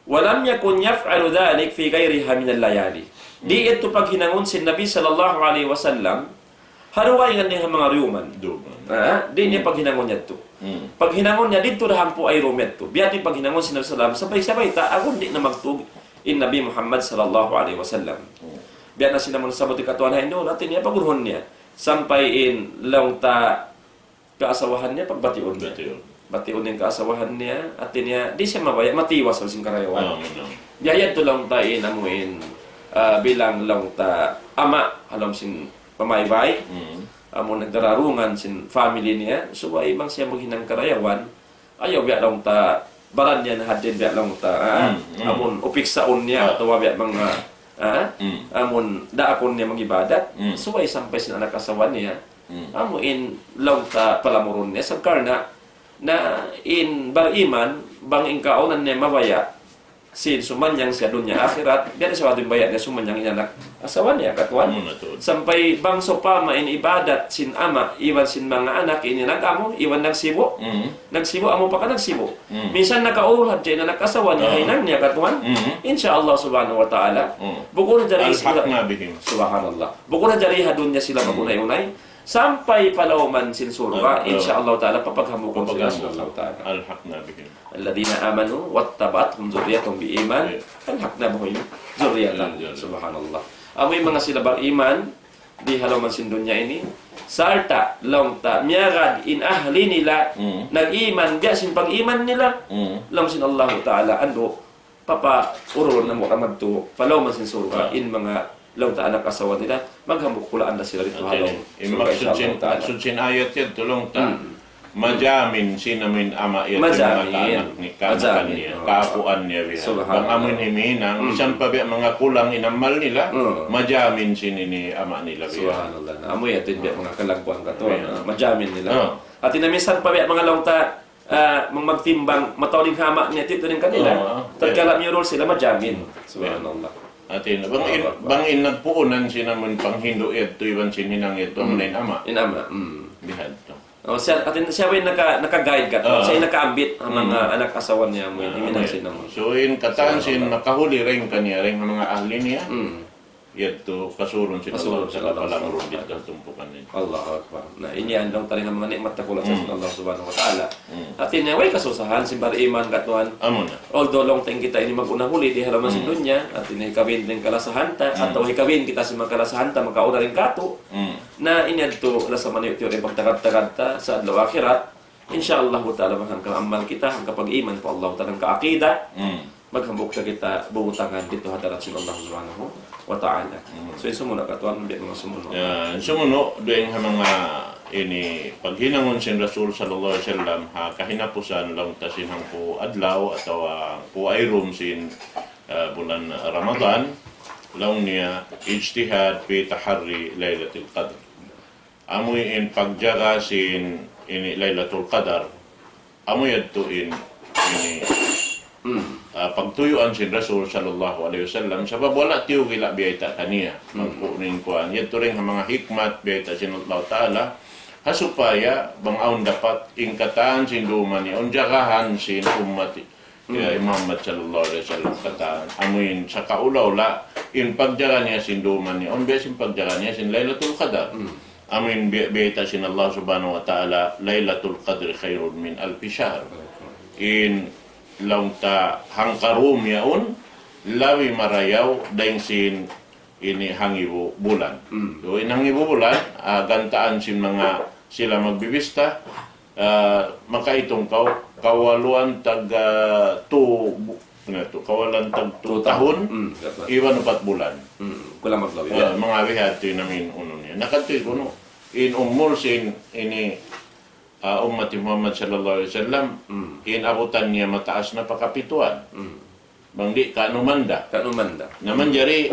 ولم يكن يفعل ذلك في غيرها من الليالي. Di' yadtu paghinangun sin Nabi sallallahu alayhi wasallam, ha dugaing dayn ha manga diyuman. Diyuman. Ah, di' niya paghinangun yadtu. Paghinangun niya didtu da hangpu' ayrum yadtu. Biya' diin paghinangun sin Nabi sallam, sabay-sabay ta, agun di' na magtug in Nabi Muhammad sallallahu alayhi wasallam. Biya' na sin amun sabut katuan ha indu, hati niya pagurhun niya. Sampay in laung ta kaasawahan niya, pagbatiun niya. Batiun. Batiun in kaasawahan niya, hati niya, di' siya mabaya', matiwas sin karayawan. Ah, muna. Biya' yadtu laung ta in amuin, ah, bilang laung ta ama', ha lawm sin pamaybay. Amun nagdararungan sin family niya, subay bang siya maghinang karayawan, ayaw biya' laung ta, baran niya na hadin biya' laung ta, ah, amun upiksaun niya, atawa biya' manga, ah, amun daakun niya mag-ibadat, subay sampay sin anak asawa niya, amu in laung ta palamurun niya, sabab karna', na in bariman, bang in kaunan niya mabaya', sin sumanyang siya dunya akhirat, biya' na siya wajib baya' niya sumanyang in anak asawa niya, katuan. Sampay bang sawpama in ibadat sin ama', iban sin manga anak, ini nag-amu, iban nagsibu', nagsibu', amu pa ka nagsibu'. Minsan nakaurul hadja in anak asawa niya, hinang niya, katuan. Insya Allah subhanahu wa ta'ala. Bukun na jari sila. ألحقنا بهم. Subhanallah. Bukun na jari ha dunya sila magunay-unay. Sampay pa lawman sin surga', insya Allah ta'ala, papaghambuukun sila sin Allah ta'ala. ألحقنا بهم. الذين آمنوا واتبعتهم ذريتهم بإيمان ألحقنا بهم ذريتهم. Subhanallah. Amu in manga sila bariman, di ha lawman sin dunya ini, sarta' laung ta, miyagad in ahli nila, nag-iman, biya' sin pag-iman nila, laung sin Allahu ta'ala, andu', papaurul namu' ra madtu pa lawman sin surga', in manga laung ta anak asawa nila, maghambuuk hulaan da sila didtu ha lawm surga', insya Allah ta'ala. Maksud sin ayat yadtu laung ta, majamin sin amuin ama' yadtu in manga kaanak niya, kaapuan niya biya'. Subhanallah. Bang amuin himinang, misan pa biya' manga kulang in amal nila, majamin sin ini ama' nila biya'. Subhanallah. Amu yadtu in biya' manga kalagguan katu', majamin nila. Hati na misan pa biya' manga laung ta, ah, mang magtimbang, mataud in ha ama' niya, titu' in kanila. Tatkala miyurul sila, majamin. Subhanallah. Hati na, bang in, bang in nagpuunan sin amun panghindu' yadtu, iban sin hinang yadtu, amu na in ama'. In ama', hmm. Bihadtu. Oh, siya, hati na, siya in naka-, naka-guide katu'. Siya in nakaambit, ha manga anak asawa niya, amu in, himinang sin amun. So, in katan sin makahuli dayn kaniya, dayn ha manga ahli niya. Yadtu kasurun sin Allah Ta'ala, palamurun didtu ha tumpukan ini. Allahu Akbar. Na, ini yan laung ta dayn ha manga ni'mat dakula' sin Allah Subhanahu wa Ta'ala. Hati niya, way kasusahan sin bariman katuan. Amu na. Although laung ta in kita ini mag-una huli di ha lawman sin dunya, hati niya hikawin dayn kalasahan ta, atawa hikawin kita sin manga kalasahan ta, makauna dayn katu'. Na, ini yadtu, lasa maniyu'-tiyu' in pagtagad-tagad ta, sa adlaw akhirat. Insya Allah ta'ala, hangka amal kita, hangka pag-iman pa Allah ta'ala, hangka aqida. Maghambuuk da kita butangan didtu ha hadarat sin Allah Subhanahu wa Ta'ala. So, in sumunu' katuan, biya' manga sumunu'. Ya, in sumunu', dayn ha manga ini, paghinangun sin Rasul sallallahu alayhi wasallam, ha kahinapusan, laung ta sin hangpu' adlaw, atawa hangpu' ayrum sin, ah, bulan Ramadan, laung niya, اجتهاد في تحري ليلة القدر. Amu in pagjaga sin ini Laylatul Qadar. Amu yadtu in ini, ah, pagtuyuan sin Rasul sallallahu alayhi wasallam. Sabab wala' tiyugila' biyayta' kaniya. Magkunin kuan. Yadtu dayn ha manga hikmat biyayta' sin Allah Ta'ala. Ha supaya bang awn dapat in katan sin dum ini, awn jagahan sin ummat ya Muhammad sallallahu alayhi wasallam katan. Amuin sa kaula-ula, in pagjaga niya sin dum ini, awn biya' sin pagjaga niya sin Laylatul Qadar. Amuin bi-, biyayta' sin Allah subhanahu wa ta'ala, "Laylatul Qadri khairun min alfi shahr." In laung ta hangkarum yaun, labi marayaw dayn sin ini hangibu bulan. So, in hangibu bulan, ah, gantaan sin manga sila magbibista, ah, makaitung kaw, kawaluan tag, ah, tu, bu-, ano tu, kawaluan tag tu tahun, iban upat bulan. Kulang maglabi. Ah, manga biha' tu in amin unu niya. Na katu' kunu', in umul sin ini, ah, ummat Muhammad sallallahu alayhi wasallam, in abutan niya mataas na pa kapituan. Bang di' kanuman da. Kanuman da. Na manjari,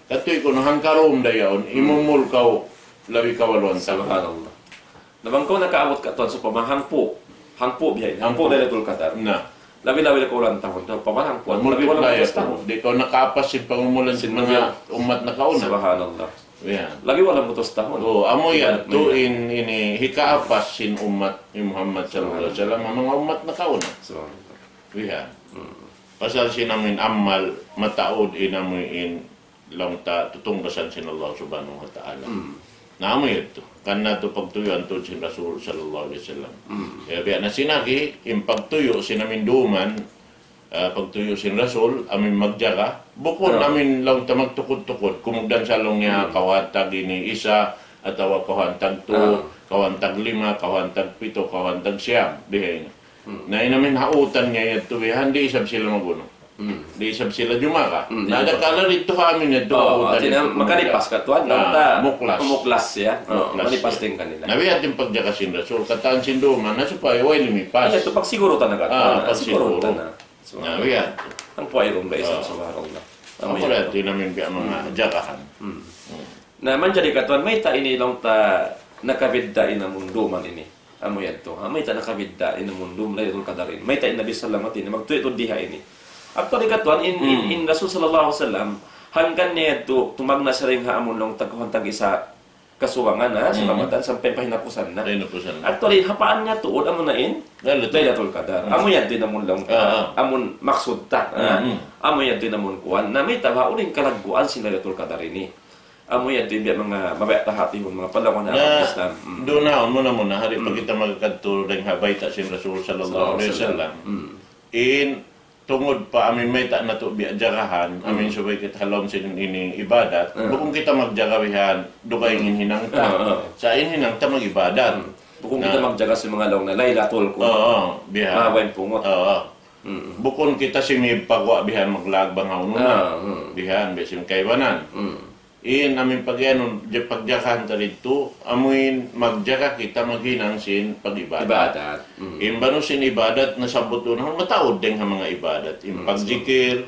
katu' kunu' hangkarum da yaun, imumul kaw labi kawaluan tahun. Subhanallah. Na bang kaw nakaabut katan sawpama hangpu'. Hangpu' biya' ini. Hangpu' Laylatul Qadar. Na. Labi-labi na kawaluan tahun. Sawpama hangpu'. Labi kawaluan tahun. Di' kaw nakaapas sin pangumulan sin manga ummat nakauna. Subhanallah. Labi walumpū' tahun. Oh, amu yan. Tu in ini hikaapas sin ummat ni Muhammad sallallahu alayhi wasallam, manga ummat nakauna. Subhanallah. Pasal sin amuin amal, mataud in amuin laung ta tutungbasan sin Allah subhanahu wa ta'ala. Na amu yadtu. Karna' tu pagtuyuan tu sin Rasul sallallahu alayhi wasallam. Ya, biya' na sin agi, in pagtuyu' sin amuin dum, ah, pagtuyu' sin Rasul, amuin magjaga. Bukun amuin laung ta magtukud-tukud. Kumugdan sa laung niya, kawhaan tag ini isa, atawa kawhaan tag tu, kawhaan tag lima, kawhaan tag pitu, kawhaan tag siyam. Bihaini. Na in amuin hautan niya yadtu bihan, di' isab sila magunu. Di' isab sila jumaga. Na adakala didtu ha amuin yadtu hautan yadtu. Makalipas ka tuwan, muklas. Muklas ya. Malipas dayn kanila. Na biya' yadtu in pagjaga sin Rasul, katan sin dum, na supaya way lumipas. Ay, yadtu pagsiguru ta na katan. Pagsiguru. Na biya' yadtu. Hangpu' ayrun da isab, subhanallah. Amu yadtu in amuin biya' manga jagahan. Na manjari katan, mayta' ini laung ta nakabidda' in amun dum ini. Amu yadtu. Ha, mayta' nakabidda' in amun dum Laylatul Qadar ini. Mayta' in Nabi sallallahu alayhi wasallam magtuyu' tuud ha ini. Actually katan, in, in, in Rasul sallallahu alayhi wasallam, hangkan niya yadtu tumagna' siya dayn ha amun laung ta kawhaan tag isa kasubangan, ha, sin Ramadan sampay pa hinapusan na. Actually, ha paan niya tuud, amu na in Laylatul Qadar. Amu yadtu in amun laung, amun maksud ta, ha? Amu yadtu in amun kuwan. Na mayta' ba unu in kalagguan sin Laylatul Qadar ini? Amu yadtu in biya' manga mabaya' ta hatihun, manga palawan ha Islam. Duun na, muna-muna, di' pa kita magkadtu dayn ha bayta' sin Rasul sallallahu alayhi wasallam. In tungud pa amuin mayta' natu' biya' jagahan, amuin subay kita ha lawm sin ini ibadat. Bukun kita magjaga bihan, dugaing in hinang ta. Sa' in hinang ta mag-ibadat. Bukun kita magjaga sin manga laung na Laylatul Qadar. Oo, bihan. Mahaba' in pungut. Oo. Bukun kita simib pa guwa' bihan maglaag bang ha unu na. Bihan, biya' sin kaibanan. In amuin pag-, anu, ja-, pagjagahan ta didtu, amuin magjaga kita maghinang sin pag-ibadat. Ibadat. In banu sin ibadat nasabbut duun, mataud dayn ha manga ibadat. In pagjikir,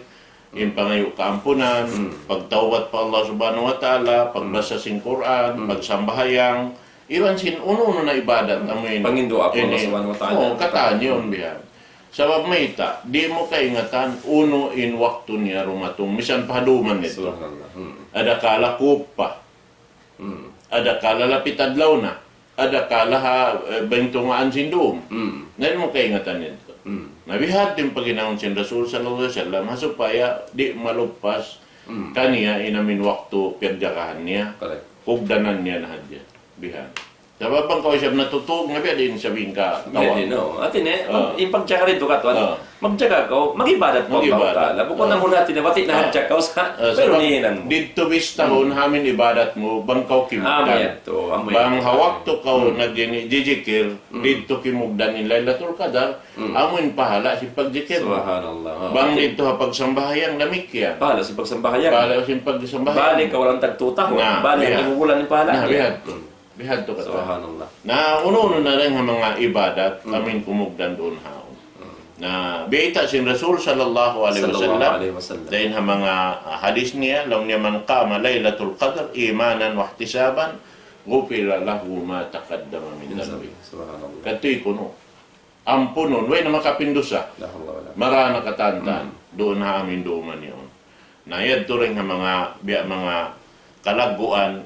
in pangayu' kaampunan, pagtawbat pa Allah subhanahu wa ta'ala, pagbasa sin Qur'an, pagsambahayang, iban sin unu-unu na ibadat, amuin. Panghindu' pa Allah subhanahu wa ta'ala. Oo, katan yaun bihan. Sabab mayta', di' mu kaingatan, unu in waktu niya dumatung, misan pa ha dum ini yadtu. Subhanallah. Adakala kup pa. Adakala lapit adlaw na. Adakala ha, eh, bang tungaan sin dum. Na di' mu kaingatan yadtu. Na bihan in paghinangun sin Rasul sallallahu alayhi wasallam, ha supaya di' malupas kaniya in amuin waktu piyagjagahan niya. Kugdanan niya na hadja. Bihan. Sabab bang kaw isab natutug, na biya' diin isab in katawa. Biya' diin, oo. Hati niya, in pagjaga didtu katan, magjaga kaw, mag-ibadat pa Allah Ta'ala. Bukun na muna hati niya, bati' na hadja kaw sa, pero nihinang mu. Didtu bistahun ha amuin ibadat mu, bang kaw kimugdan. Amu yadtu, amu yadtu. Bang ha waktu kaw nagjijikir, didtu kimugdan in Laylatul Qadar, amuin pahala' sin pagjikir. Subhanallah. Bang didtu ha pagsambahayang, damikkiyan. Pahala' sin pagsambahayang. Pahala' sin pagsambahayang. Bali' kawaluan tag tu tahun. Bali' hangibu bulan in pahala' niya. Bihadtu katan. Subhanallah. Na unu-unu na dayn ha manga ibadat, amuin kumugdan duun ha yaun. Na biyayta' sin Rasul sallallahu alayhi wasallam, dayn ha manga, ah, hadis niya, laung niya, من قام ليلة القدر إيمانا واحتسابا غفر له ما تقدم من ذنبه. Subhanallah. Katu' kunu'. Ampunun, way na makapindusa. Mara na katan-katan. Duun ha amuin dum ini yaun. Na yadtu dayn ha manga, biya' manga kalagguan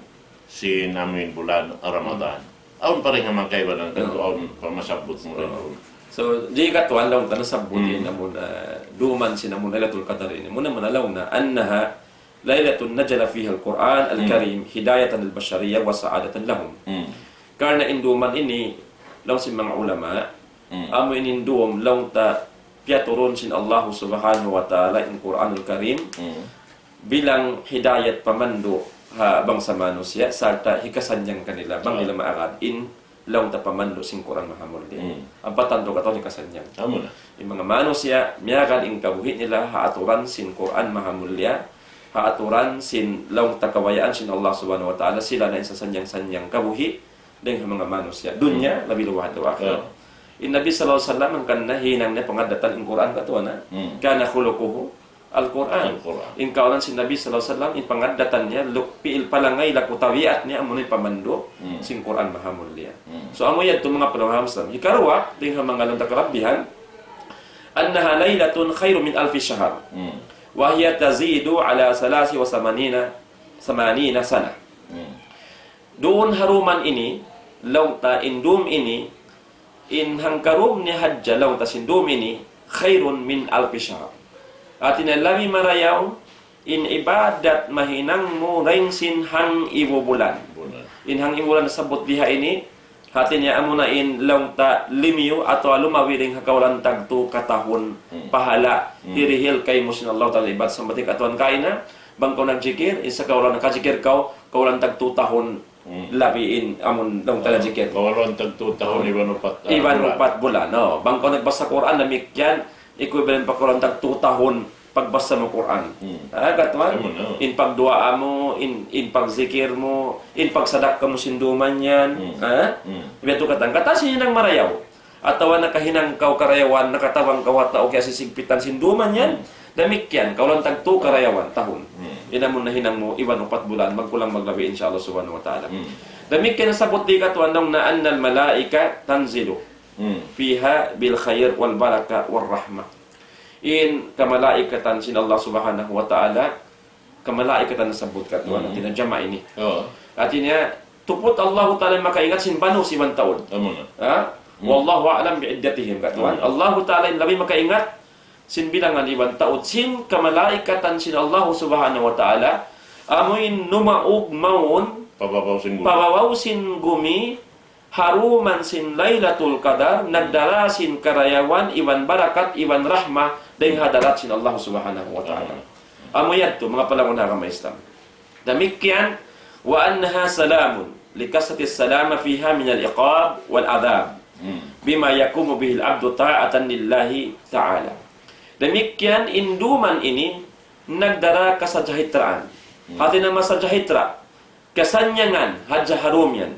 sin amuin bulan Ramadan. Awn pa rin ha manga kaibanan katu', awn pa masabbut mu rin. So, di' katu' laung ta nasabbut in amun, ah, duman sin amun Laylatul Qadar ini. Muna-muna laung na, أنها ليلة نزل فيها القرآن الكريم هداية للبشرية وسعادة لهم. Karna' in duman ini, laung sin manga ulama, amu in in dum laung ta piyaturun sin Allah Subhanahu wa Ta'ala in Qur'anul Karim, bilang hidayat, pamandu' ha bangsa manusiya', sarta' hikasannyang kanila bang nila maagad in laung ta pamandu' sin Qur'an mahamulliya. Ampa tantu katu' hikasannyang. Amu na. In manga manusiya', miyagad in kabuhi' nila ha aturan sin Qur'an mahamulliya, ha aturan sin laung ta kabayaan sin Allah Subhanahu wa Ta'ala, sila na in sasannyang-sannyang kabuhi' dayn ha manga manusiya'. Dunya, labi luwahad daw akhirat. In Nabi sallallahu alayhi wasallam, hangkan na hinang niya pangaddatan in Qur'an katu', na? كان خلقه القرآن. In kawanan sin Nabi sallallahu alayhi wasallam, in pangaddatan niya, luk-, pi'il palangay laku tabiat niya, amu in pamandu' sin Qur'an mahamulliya. So, amu yadtu manga pagpaham Islam. Hikaruwa, dayn ha manga laung ta kalabbihan, أنها ليلة خير من ألف شهر. وهي تزيد على ثلاث وثمانين، ثمانين سنة. Duun ha duman ini, laung ta in dum ini, in hangkarum niya hadja laung ta sin dum ini, خير من ألف شهر. Hati niya labi marayaw in ibadat mahinang mu dayn sin hangibu bulan. In hangibu bulan nasabbut biha ini, hati niya amuna in laung ta limiyu atawa lumabi dayn ha kawalan tagtu katahun pahala hirihil kaymu sin Allah Ta'ala ibadat sambati katuan kaina, bang kaw nagjikir, in sa kawalan nakajikir kaw, kawalan tagtu tahun labi in amun laung ta nagjikir. Kawalan tagtu tahun iban upat, ah, iban upat bulan, no. Bang kaw nagbasa Qur'an, damikkiyan, equivalent pa kawalan tagtu tahun pagbasa mu Qur'an. Ah, katuan? In pagduwaa mu, in, in pagzikir mu, in pagsadakka mu sin duman yan. Ah? Biya' tu katan. Katan sin hinang marayaw. Atawa nakahinang kaw karayawan, nakatabang kaw ha tau kiyasigpitan sin duman yan. Damikkiyan, kawalan tagtu karayawan, tahun. In amun nahinang mu, iban upat bulan, magkulang maglabi, insya Allah subhanahu wa ta'ala. Damikkiyan nasabbut di katuan laung na أن الملائكة تنزل فيها بالخير والبركة والرحمة. In kamalaikatan sin Allah subhanahu wa ta'ala, kamalaikatan nasabbut katuan, hati niya jama' ini. Hati niya, tuput Allah ta'ala makaingat sin banu sin iban taud. Ha? والله أعلم بعدتهم katuan. Allah ta'ala in labi makaingat sin bilangan iban taud sin kamalaikatan sin Allah subhanahu wa ta'ala, amuin numaug mawn pababaw sin gumi, pababaw sin gumi, ha duman sin Laylatul Qadar, nagdara sin karayawan iban barakat iban rahma dayn ha hadarat sin Allah subhanahu wa ta'ala. Amu yadtu, manga palangga' agama Islam. Damikkiyan, وأنها سلام لكثرة السلامة فيها من العقاب والعذاب بما يقوم به العبد طاعة لله تعالى. Damikkiyan in duman ini nagdara kasajahitraan. Hati niya masajahitra, kasannyangan, hadja ha dum yan.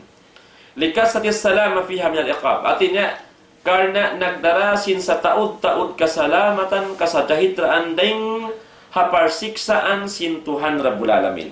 لكثرة السلامة فيها من العقاب. Hati niya, karna' nagdara sin sataud-taud kasalamatan, kasajahitraan dayn ha parsiksaan sin Tuhan Rabbul Alamin.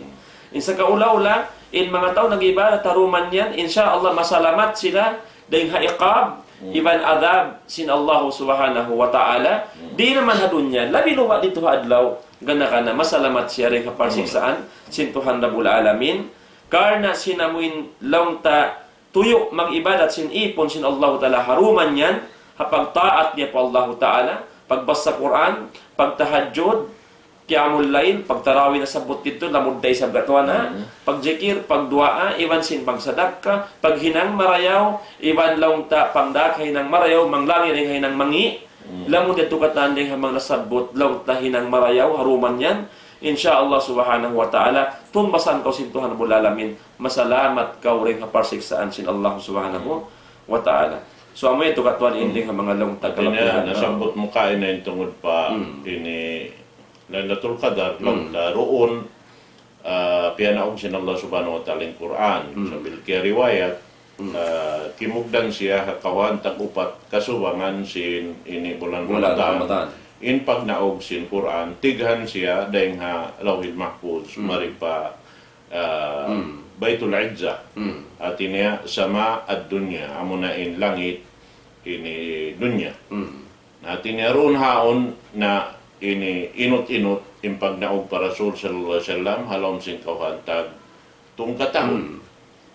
In sakaula-ula, in manga tau nag-ibadat ha duman yan, insya Allah masalamat sila dayn ha iqab, iban adab sin Allah subhanahu wa ta'ala. Di' na man ha dunya, labi luba' didtu ha adlaw, gana-gana masalamat siya dayn ha parsiksaan sin Tuhan Rabbul Alamin. Karna' sin amuin laung ta tuyu' mag-ibadat sin ipun sin Allahu Ta'ala ha duman yan, ha pagtaat niya pa Allahu Ta'ala, pagbasa Qur'an, pagtahajjud, qiyamul layl, pagtarawih nasabbut didtu, lamud da isab katuan, ha? Pagjikir, pagduwaa, iban sin pagsadakka, paghinang marayaw, iban laung ta pangdaak ha hinang marayaw, manglangi' dayn ha hinang mangi', lamud da tukatan dayn ha manga nasabbut, laung ta hinang marayaw, ha duman yan, insya Allah subhanahu wa ta'ala, tungbasan kaw sin Tuhan Rabbul Alamin, masalamat kaw dayn ha parsiksaan sin Allah subhanahu wa ta'ala. So, amu yadtu katuan in dayn ha manga laung ta kalapihan, nasabbut mu kaina in tungud pa ini Laylatul Qadar, laung ta duun, ah, piyanaug sin Allah subhanahu wa ta'ala in Qur'an. Sambil kiyariwayat, ah, kimugdan siya ha kawhaan tag-upat kasubangan sin ini bulan Ramadan. In pagnaug sin Qur'an, tighan siya dayn ha Lawhil Mahfuz, mari pa, ah, Baytul Izzah. Hati niya sama ad-dunya, amuna in langit ini dunya. Na hati niya duun haun na ini inut-inut in pagnaug pa Rasul sallallahu alayhi wasallam, ha lawm sin kawhaan tag tungkatahun.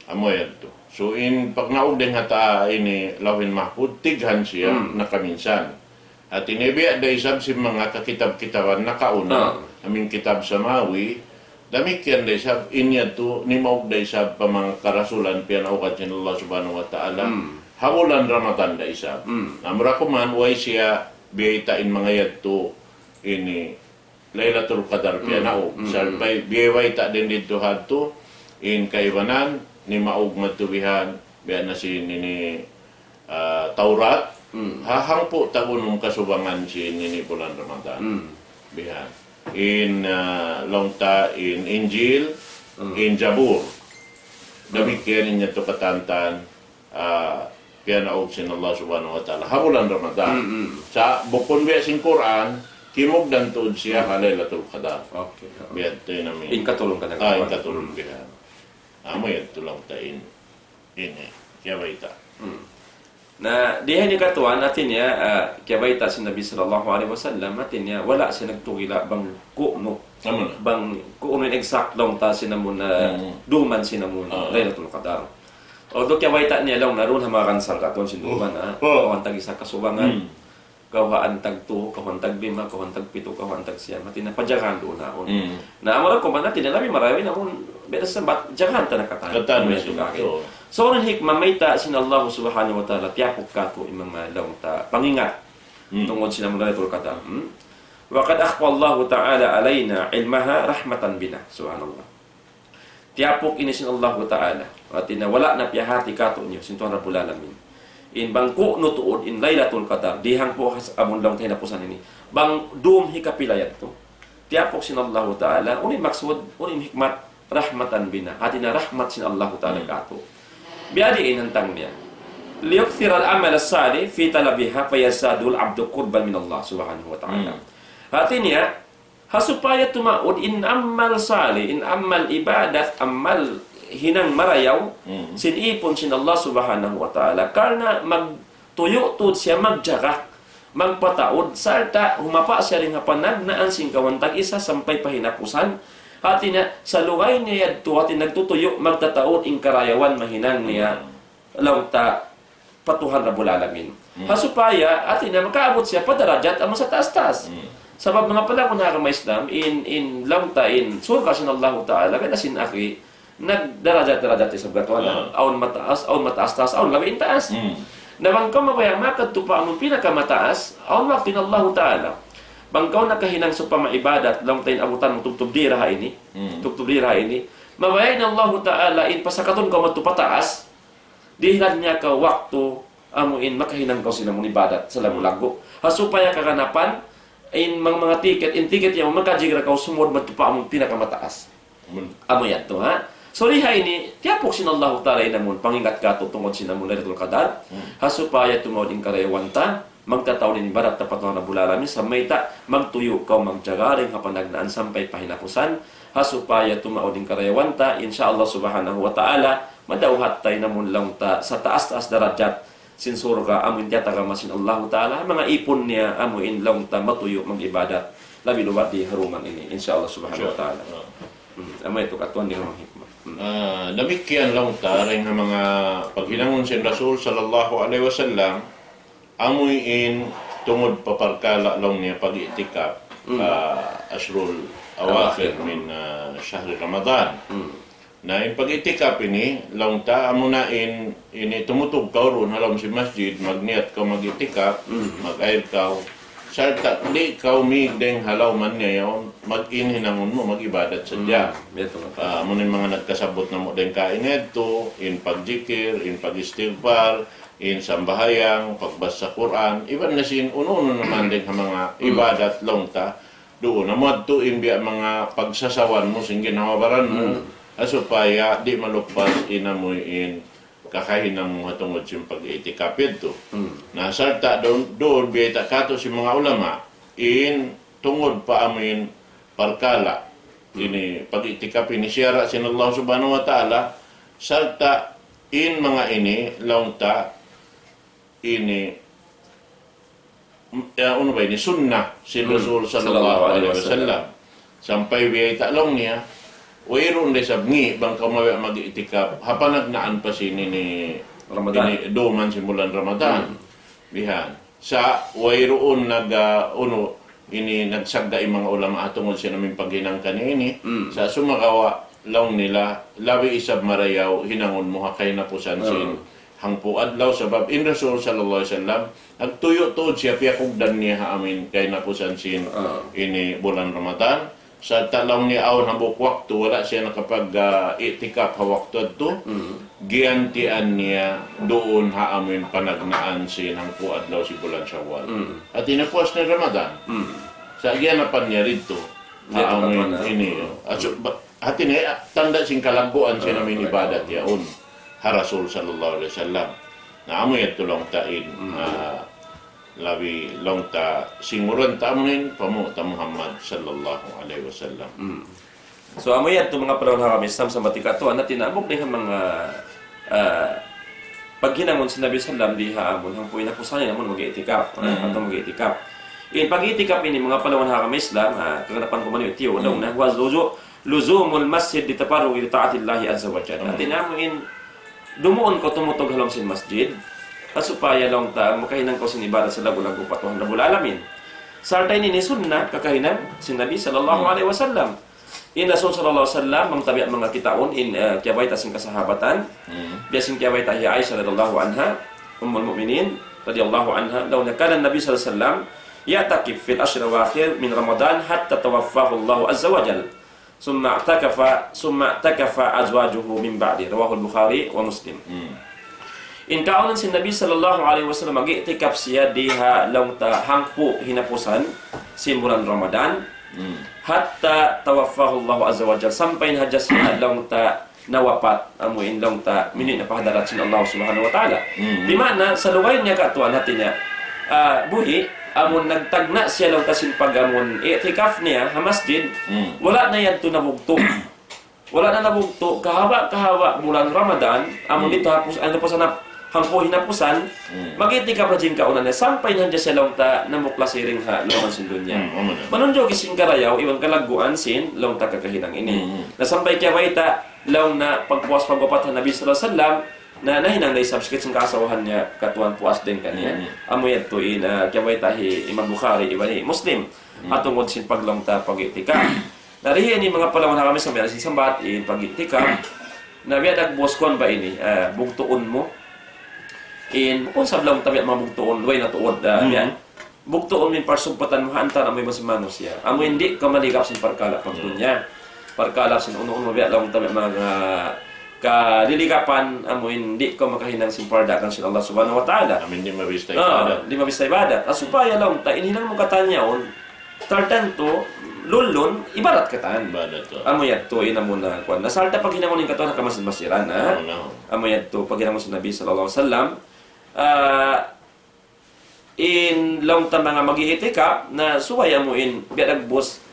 Amu yadtu. So, in pagnaug dayn ha ta ini Lawhil Mahfudh, tighan siya nakaminsan. Hati niya biya' da isab sin manga kakitab-kitaban nakauna, amu in kitab samawi, damikkiyan da isab, in yadtu, nimaug da isab pa manga karasulan piyanaugan sin Allah Subhanahu wa Ta'ala, ha bulan Ramadan da isab. Na mura kuman, way siya biyayta' in manga yadtu, ini, Laylatul Qadar piyanaug. Sampay biya' bayta' dayn didtu hadtu, in kaibanan, nimaug madtu bihan, biya' na sin ini, ah, Tawrat, ha hangpu' tag-unum kasubangan sin ini bulan Ramadan. Bihan. In, ah, laung ta, in Injil, in Jabur. Damikkiyan in yadtu katantan, ah, piyanaug sin Allah Subhanahu wa Ta'ala ha bulan Ramadan. Sa' bukun biya' sin Qur'an, kimugdan tuud siya ha Laylatul Qadar. Okay. Biya' tuud in amin. In katulung ka na. Ah, in katulung biya'. Amu yadtu laung ta in. Ini, kiyabayta'. Na, di ha ini katuan, hati niya, ah, kiyabayta' sin Nabi sallallahu alayhi wasallam, hati niya, wala' siya nagtugila bang ku'nu. Amu na. Bang ku'nu in exact laung ta sin amun, ah, duman sin amun Laylatul Qadar. Although kiyabayta' niya laung na duun ha manga kansal katuan sin duman, ha. Kawan tag-isa kasubangan. Kawhaan tagtū, kawhaan taglima, kawhaan tagpitu, kawhaan tagsiyam. Hati niya pajagahan duun ha yaun. Na, amura kuman hati niya labi marayaw in amun, biya' da isab bat, jagahan ta na katan. Katan na sin katan. So, in hikmah mayta' sin Allah Subhanahu wa Ta'ala, tiyapuk katu' in manga laung ta, pangingat. Tungud sin amun Laylatul Qadar. وقد أخفى الله تعالى علينا علمها رحمة بنا. Subhanallah. Tiyapuk ini sin Allahu Ta'ala. Hati niya wala' na piyahati katu' niyu sin Tuhan Rabbul Alamin. In bang ku'nu tuud in Laylatul Qadar, di hangpu' has amun laung ta hinapusan ini. Bang dum hikapila yadtu. Tiyapuk sin Allahu Ta'ala, unu in maksud, unu in hikmat, رحمة بنا. Hati niya rahmat sin Allahu Ta'ala katu'. Biya' diin in hantang niya. ليكثر العمل الصالح في طلبها فيزداد العبد قربا من الله سبحانه وتعالى. Hati niya, ha supaya tumaud in amal salih, in amal ibadat, amal hinang marayaw, sin ipun sin Allah Subhanahu wa Ta'ala. Karna' magtuyu' tuud siya magjaga, magpataud, sarta' humapa siya dayn ha panagnaan sin kawhaan tag-isa sampay pa hinapusan. Hati niya, salugay niya yadtu, hati nagtutuyu', magtataud in karayawan mahinang niya. Laung ta pa Tuhan Rabbul Alamin. Ha supaya, hati niya, makaabut siya pa darajat amun sataas-taas. Sabab manga palangga' ha agama Islam, in, in laung ta in surga' sin Allahu Ta'ala, biya' da sin akhi, nagdarajat-darajat isab katuan. Awn mataas, awn mataas-taas, awn labi in taas. Na bang kaw mabaya' makadtu pa amun pinakamataas, awn waktu in Allahu Ta'ala. Bang kaw nakahinang sawpama ibadat, laung ta in abutan mu tubtub dira ha ini, tubtub dira ha ini, mabaya' in Allahu Ta'ala in pasakatun kaw madtu pa taas, dihilan niya kaw waktu, amu in makahinang kaw sin amun ibadat salaggu'-laggu'. Ha supaya kaganapan, in mang-, manga tiket, in tiket yan, makajigra kaw sumud madtu pa amun pinakamataas. Amu yadtu, ha? So, di ha ini, tiyapuk sin Allahu Ta'ala in amun pangingat katu' tungud sin amun Laylatul Qadar. Ha supaya tumaud in karayawan ta, magtataud in ibadat ta pa Tuhan Rabbul Alamin, sa' mayta', magtuyu' kaw magjaga dayn ha panagnaan sampay pa hinapusan, ha supaya tumaud in karayawan ta, insya Allah Subhanahu wa Ta'ala, madawhat ta in amun laung ta sataas-taas darajat sin surga', amu in tiyatagama sin Allahu Ta'ala, manga ipun niya, amu in laung ta matuyu' mag-ibadat, labi-labi di ha duman ini, insya Allah Subhanahu wa Ta'ala. Amu yadtu katuan di ha manga hikmah. Ah, damikkiyan laung ta, dayn ha manga paghinangun sin Rasul sallallahu alayhi wasallam, amu in tungud pa parkala' laung niya pag-i'tikaf, ah, ashrul awakhir min, ah, shahri Ramadan. Na in pag-i'tikaf ini, laung ta, amuna in, ini tumutug kaw duun ha lawm sin masjid, magniyat kaw mag-i'tikaf, mag-ayil kaw, sarta' di' kaw mīg dayn ha lawm niya yaun, mag-, in hinangun mu, mag-ibadat sadja. Ah, amuna in manga nagkasabbut namu' dayn kaina yadtu, in pagjikir, in pag-istighfar, in sambahayang, pagbasa Qur'an, iban na sin unu-unu na man dayn ha manga ibadat laung ta, duun, amu yadtu in biya' manga pagsasawan mu sin ginhawa-baran mu, ha supaya di' maluppas in amu in kakahinang mu ha tungud sin pag-i'tikaf yadtu. Na sarta' duun, duun biyayta' katu' sin manga ulama, in tungud pa amu in parkala', ini pag-i'tikaf ini siyara' sin Allah Subhanahu wa Ta'ala, sarta' in manga ini laung ta ini, ya, unu ba ini, sunnah sin Rasul sallallahu alayhi wasallam. Sampay biyayta' laung niya, Wayruun da isab ngi', bang kaw mabaya' mag-i'tikaf, ha panagnaan pa sin ini, Ramadan. Ini, duman sin bulan Ramadan. Hmm. Bihan. Sa' wayruun nag-, ah, unu, ini nagsagda' in manga ulama ha tungud sin amu in paghinang kaniya ini. Hmm. Sa' sumagawa', laung nila, labi isab marayaw, hinangun mu ha kahinapusan sin hangpu' adlaw, sabab in Rasul sallallahu alayhi wasallam, nagtuyu' tuud siya piyakugdan niya ha amu in kahinapusan sin ini bulan Ramadan. Sa' laung niya awn hambuuk waktu, wala' siya nakapag, ah, i'tikaf ha waktu yadtu, giyantian niya duun ha amu in panagnaan sin hangpu' adlaw sin bulan Shawwal. Hati niya puas na Ramadan. Sa' giyanapan niya didtu. Ha amu in ini. Asu-, ba-, hati niya, tanda' sin kalagguan sin amu in ibadat yaun ha Rasul sallallahu alayhi wasallam. Na amu yadtu laung ta in, ah, labi laung ta singuran ta amu in pamu' ta Muhammad sallallahu alayhi wasallam. So, amu yadtu manga palawan ha agama Islam, sa' mati katu, na tinabuk di ha manga, ah, paghinangun sin Nabi sallam di ha amun hangpu' hinapusan niya amun mag-i'tikaf, ah, atawa mag-i'tikaf. In pag-i'tikaf ini manga palawan ha agama Islam, ah, kaganapan ku man yu tiyu, laung na, huwa luzu-, luzumul masjid litafarrugi li ta'atillahi azza wa jalla. Hati niya amu in dumuun kaw tumutug ha lawm sin masjid. Ha supaya laung ta makahinang kaw sin ibadat salaggu'-laggu' pa Tuhan Rabbul Alamin. Sarta' ini in sunnat kakahinang sin Nabi sallallahu alayhi wasallam. In Rasul sallallahu alayhi wasallam, bang ta biya' manga kitaun in, eh, kiyabayta' sin kasahabatan. Biya' sin kiyabayta' hi Aisha radiyallahu anha, Ummul Mu'minin radiyallahu anha, laung niya, كان النبي صلى الله عليه وسلم يعتكف في العشر الأواخر من رمضان حتى توفاه الله عز وجل. ثم اعتكف، ثم اعتكف أزواجه من بعده. رواه البخاري ومسلم. In kaawnan sin Nabi sallallahu alayhi wasallam, mag-i'tikaf siya di ha laung ta hangpu' hinapusan sin bulan Ramadan, حتى توفاه الله عز وجل, sampay na hadja siya laung ta nawapat, amu in laung ta minī' na pa hadarat sin Allah Subhanahu wa Ta'ala. Di' maana, salugay niya katuan hati niya, ah, buhi', amun nagtagna' siya laung ta sin pag-amun i'tikaf niya ha masjid, wala' na yadtu nabugtu'. Wala' na nabugtu', kahaba'-kahaba' bulan Ramadan, amun didtu ha pus-, ano, puasa na, hangpu' hinapusan, mag-i'tikaf na jingkaunan niya, sampay na hadja siya laung ta namuklas siring ha lawm sin dunya. Manunjuki sin karayaw, iban kalagguan sin laung ta kakahinang ini. Na sampay kiyabayta', laung na pagpuas pagwapat ha Nabi sallallahu alayhi wasallam, na nahinang da isab sakit sin kaasawahan niya, katuan puas dayn kaniya. Amu yadtu in, ah, kiyabayta' hi Imam Bukhari, iban hi Muslim. Ha tungud sin paglaung ta pag-i'tikaf. Na dī ini manga palawan ha agama Islam, biya' sin sambat in pag-i'tikaf. Na biya' dagbus kuwan ba ini, ah, bugtuun mu. In, bukun sab laung ta biya' mabugtuun, way na tuud, ah, biya'. Bugtuun mu in parsugpatan mu ha antara' mu iban sin manusiya'. Amu in di' kaw maligap sin parkala' pagdunya. Parkala' sin unu-unu biya' laung ta biya' manga kaliligapan, amu in di' kaw makahinang sin pardagan sin Allah Subhanahu wa Ta'ala. Amu in di' mabista ibadat. Di' mabista ibadat. Ah, supaya laung ta, in hinang mu katan yaun, tartantu, lulun, ibadat katan. Ibadat, oh. Amu yadtu, in amu na, kuwan. Na sarta' paghinangun in katan ha kamasjid-masjidan, ha? Amu yadtu, paghinangun sin Nabi sallallahu alayhi wasallam, ah, in laung ta manga mag-i'tikaf, na subay amu in, biya' dagbus.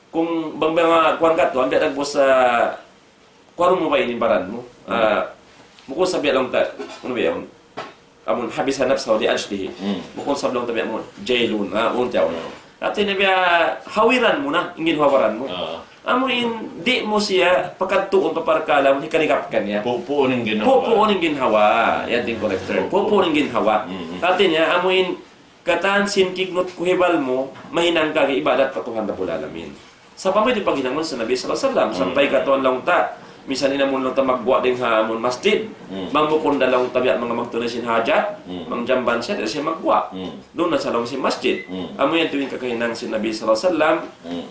Kung bang manga kuwan katu, biya' dagbus, ah, kuwan mu ba ini baran mu? Ah, bukun sab biya' laung ta, unu ba yan? Amun habisa nafsahu li ajlihi. Bukun sab laung ta biya' mu, jailun, ah, unu tiyaun. Hati niya biya' hawiran mu na, in ginhawa-baran mu. Amu in di' mu siya pakadtuun pa parkala' mu, hikaligap kaniya. Pupuun in ginhawa. Pupuun in ginhawa. Yan in correct term. Pupuun in ginhawa. Hati niya, amu in katan sin kignut kuhibal mu, mahinang kaw ibadat pa Tuhan Rabbul Alamin. Sa' pamuy di' paghinangun sin Nabi sallallahu alayhi wasallam, sampay katuan laung ta, misan in amun laung ta magguwa' dayn ha amun masjid, bang bukun da laung ta biya' manga magtunay sin hajat, mangjamban siya, di' siya magguwa'. Duun na sa lawm sin masjid. Amu yan tuud in kakahinang sin Nabi sallallahu alayhi wasallam,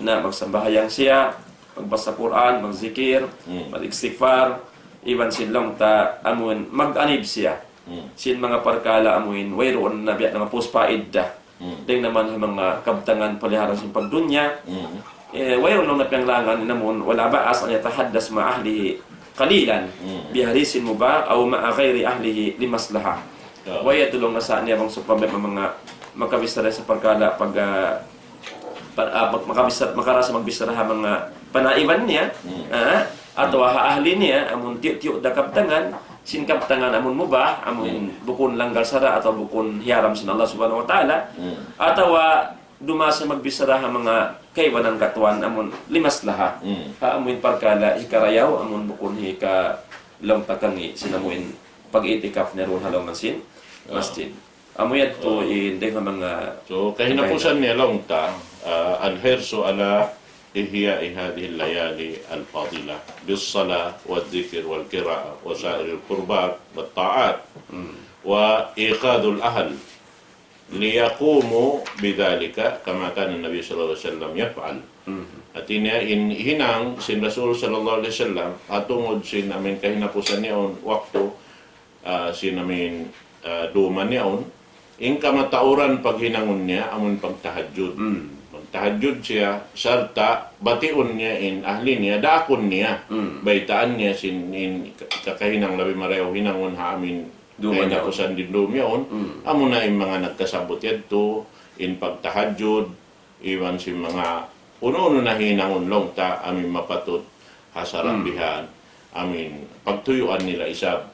na magsambahayang siya, magbasa Qur'an, magzikir, mag-istighfar, iban sin laung ta amun mag-anib siya. Sin manga parkala' amu in wayruun na biya' na mapus pa idda. Dayn naman ha manga kabtangan paliharan sin pagdunya. Eh, wayruun laung na piyanglangan, in amun, ولا بأس أن يتحدث مع أهله قليلا بحديث مباح أو مع غير أهله لمصلحة. Way yadtu laung na sa' niya bang sawpama manga makabichara sa parkala' pag, ah, pa-, ah, mak-, makabisa-, makarasa magbichara ha manga panaiban niya, ah, atawa ha ahli niya, amun tiyu'-tiyu' da kabtangan, sin kabtangan amun mubah, amun bukun langgal sara' atawa bukun hiyaram sin Allah Subhanahu wa Ta'ala, atawa Dumasa magbichara ha manga kaibanan katuan amun limas laha. Mm. Ha amun parkala' hikarayaw amun bukun hika laung ta kangī' sin amun pag-i'tikaf niya duun ha lawm sin masjid. Amu yadtu in dayn ha manga... So, kahinapusan niya laung ta, ah, الحرص على إحياء هذه الليالي الفاضلة بالصلاة والذكر والقراءة وسائر القربات والطاعات. Mm. وإيقاظ الأهل ليقوموا بذلك كما كان النبي صلى الله عليه وسلم يفعل. Mm. Hāti niya in hinang sin Rasul sallallahu alayhi wasallam, ha tungud sin amun kahinapusan niya awn waktu, ah, sin amun, ah, duman niya awn, in kamatauran paghinangun niya, amun pagtahajjud. Mm. Magtahajjud siya, sarta' batiun niya in ahli niya, daakun niya. Mm. Baytaan niya sin in ka-, kakahinang labi marayaw hinangun ha amun duman yaun. Kahinapusan sin dum yaun. Mm. Amuna in manga nagkasabbut yadtu, in pagtahajjud, iban sin manga unu-unu na hinangun laung ta, amun mapatut ha sara' bihan, amun pagtuyuan nila isab.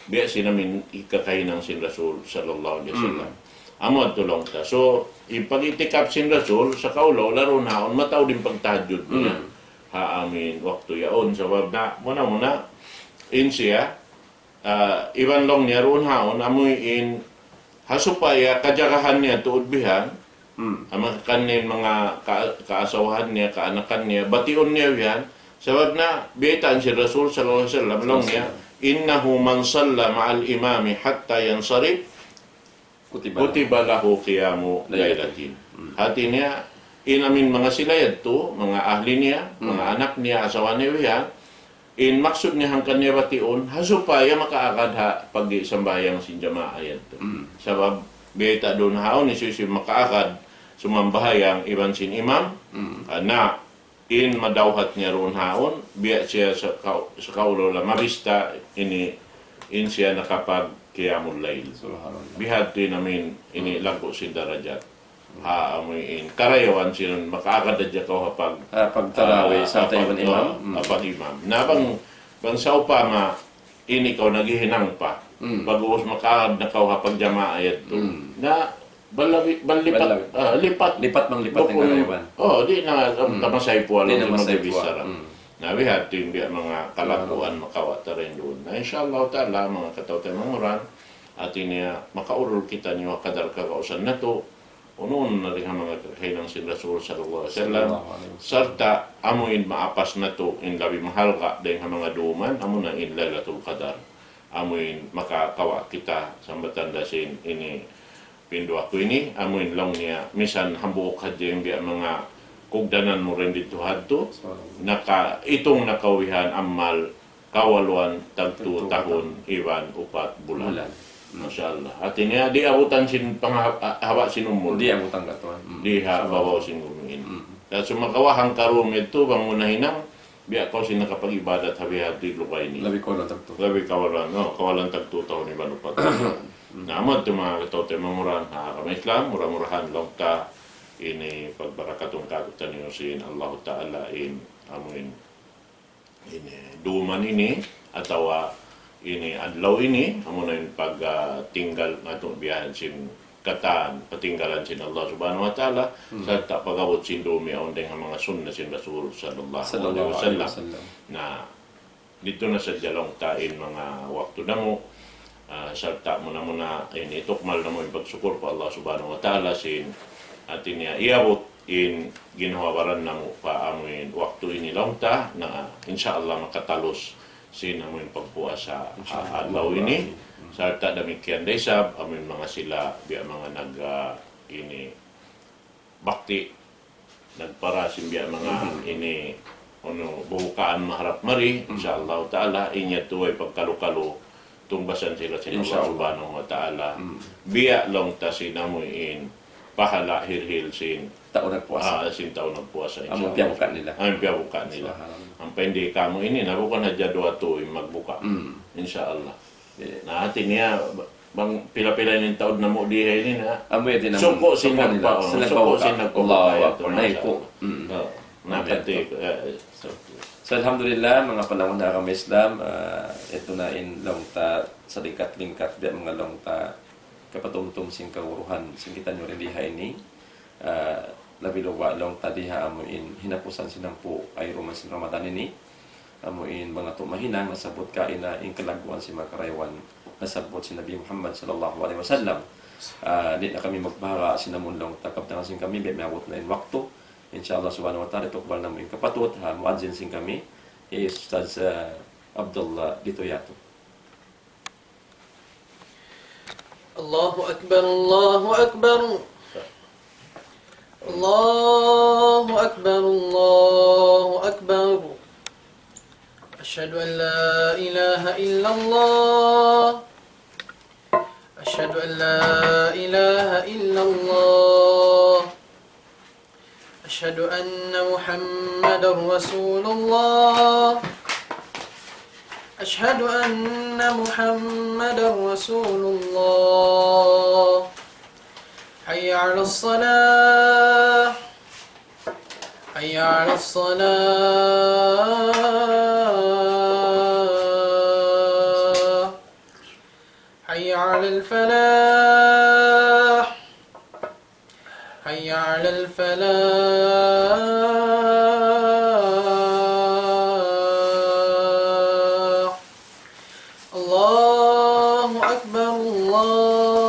Biya' sin amun kakahinang sin Rasul sallallahu alayhi wasallam. Mm. Amu yadtu laung ta. So, in pag-i'tikaf sin Rasul, sa kaula-ula duun haun, mataud in pagtahajjud niya. Mm. Ha amun waktu yaun, sabab na, muna-muna, in siya, ah, iban laung niya duun haun, amu in, ha supaya kajagahan niya tuud bihan, mm, amu kaniya manga ka-, kaasawahan niya, kaanakan niya, batiun niya bihan, sabab na, biyaytaan sin Rasul sallallahu alayhi wasallam, laung niya, إنه من صلى مع الإمام حتى ينصرف كتب له قيام ليلة. Mm. Hāti niya, in amun manga sila yadtu, manga ahli niya, mm, manga anak niya, asawa niya, in maksud niya hangkan niya batiun, ha supaya makaagad ha pagsambahayang sin jamaa yadtu. Mm. Sabab, biyayta' duun haun, hisiyu-siyu makaagad sumambahayang iban sin imam, mm, ah, na in madawhat niya duun haun, biya' siya sa kau-, sa kaula-ula mabista ini, in siya nakapag-qiyamul layl. Subhanallah. Bihadtu in amun ini, mm, laggu' sin darajat. Ha, amu in karayawan sin makaagad hadja kaw ha pag-, ha pagtarawih, ah, sarta' ha pag-, iban imam. Oh, mm, ha pag-imam. Na bang, mm, bang sawpama, ini kaw naghihinang pa. Mm. Pag'ubus makaagad na kaw ha pagjamaa yadtu. Mm. Na, balawi-, balipat, balawi-, ah, lipat. Lipat bang lipat in karayawan. Oh, di' na, um, mm, tamasay puwa, di' na tamasay puwa. Bichara. Mm. Na, bihadtu in biya' manga kalakuan, mm, makawa' ta dayn duun. Na, insha Allah ta'ala, manga kataw-taymanghuran, hāti niya, makaurul kitaniyu ha kadar kagausan natu', unu-unu na dayn ha manga kakahinang sin Rasul sallallahu alayhi wasallam, sallallahu alayhi wasallam, sarta' amu in maapas natu' in labi mahalga' dayn ha manga duman, amuna in Laylatul Qadar. Amu in makakawa' kita sambatan da sin ini pinduwa ku ini, amu in laung niya, misan hambuuk hadja in biya' manga kugdanan mu dayn didtu hadtu, nakaitung na kaw bihan amal kawaluan tagtu tahun iban upat bulan. Bulan. Hmm. Masha Allah. Hāti niya, di' abutan sin pangha-, haba' sin umul. Di' abutan katuan. Hmm. Di' ha babaw sin gumi ini. Hmm. Sa' sumagawa' hangkarum yadtu, bang mu nahinang, biya' kaw sin nakapag-ibadat ha bihadtu lupa ini. Labi kawaluan tagtu. Labi kawaluan, no? Kawaluan tagtu tahun iban upat bulan. Hmm. Na, amu yadtu manga kataw-taymanghuran, ha agama Islam, mura-murahan laung ta ini pagbarakatun kātu'niyu sin Allahu Ta'ala in, amu in ini duman ini, atawa ini adlaw ini, amuna in pag, ah, tinggal natu' biya' sin katan, patinggalan sin Allah Subhanahu wa Ta'ala, hmm, sarta' pag-abut sin dum yaun dayn ha manga sunna sin Rasul sallallahu alayhi wasallam. Sallallahu alayhi wasallam. Na, didtu na sadja laung ta in manga waktu namu', ah, sarta' muna-muna in hitukmal namu' in pagsukur pa Allah Subhanahu wa Ta'ala sin hāti niya iyabut in ginhawa-baran namu' pa amuin waktu ini laung ta, na insha Allah makatalus sin amuin pagpuasa, insha Allah, adlaw ini. Hmm. Sarta' damikkiyan da isab amuin manga sila biya' manga nag, ah, ini bakti, nagpara sin biya' manga, mhm, ini, unu, bukaan maharap mari, mhm, insha Allah Ta'ala, in yadtu way pagkalu-kalu, tungbasan sila sin Allah, insha Allah, Subhanahu wa Ta'ala. Mhm. Biya' laung ta sin amuin pahala' hirhil sin tau nagpuasa. Ah, sin tau nagpuasa, insha Allah. Amu piyabuka nila. Amu piyabuka nila. Subhanallah. Ampa di' kamu ini, na bukun hadja duwa tuud in magbuka. Mhm. Insha Allah. Eh. Na, hāti niya, ba-, bang pila-pila in taud namu' di ha ini na. Amu yadtu in amu suku' sin nagpa-, suku' nila, oh, sin suku' nagpabuka. Sin nagpabuka. Allahu Akbar. Masha Allah. Na, iku. Mm. Oh. Na, amu yadtu, eh, so. So, alhamdulillah, manga palangga' ha agama Islam, ah, yadtu na in laung ta salingkat-lingkat, biya' manga laung ta kapatumtum sin kaguruhan sin kitaniyu di ha ini. Ah, labi-labi laung ta di ha amu in hinapusan sin hangpu' ayruman sin Ramadan ini. Amu in manga tumahinang nasabbut kaina in kalagguan sin manga karayawan nasabbut sin Nabi Muhammad sallallahu alayhi wasallam. Ah, di' na kami magbahaga sin amun laung ta kabtangan sin kami, biya' miyabut na in waktu. Insha Allah subhanahu wa ta'ala, itukbal namu' in kapatut, ha, muadzin sin kami, hi Ustadz, ah, Abdullah Ditoyato. الله أكبر، الله أكبر. الله أكبر، الله أكبر. أشهد أن لا إله إلا الله. أشهد أن لا إله إلا الله. أشهد أن محمدا رسول الله. أشهد أن محمدا رسول الله. حي على الصلاة. حي على الصلاة. حي على الفلاح. حي على الفلاح. الله أكبر، الله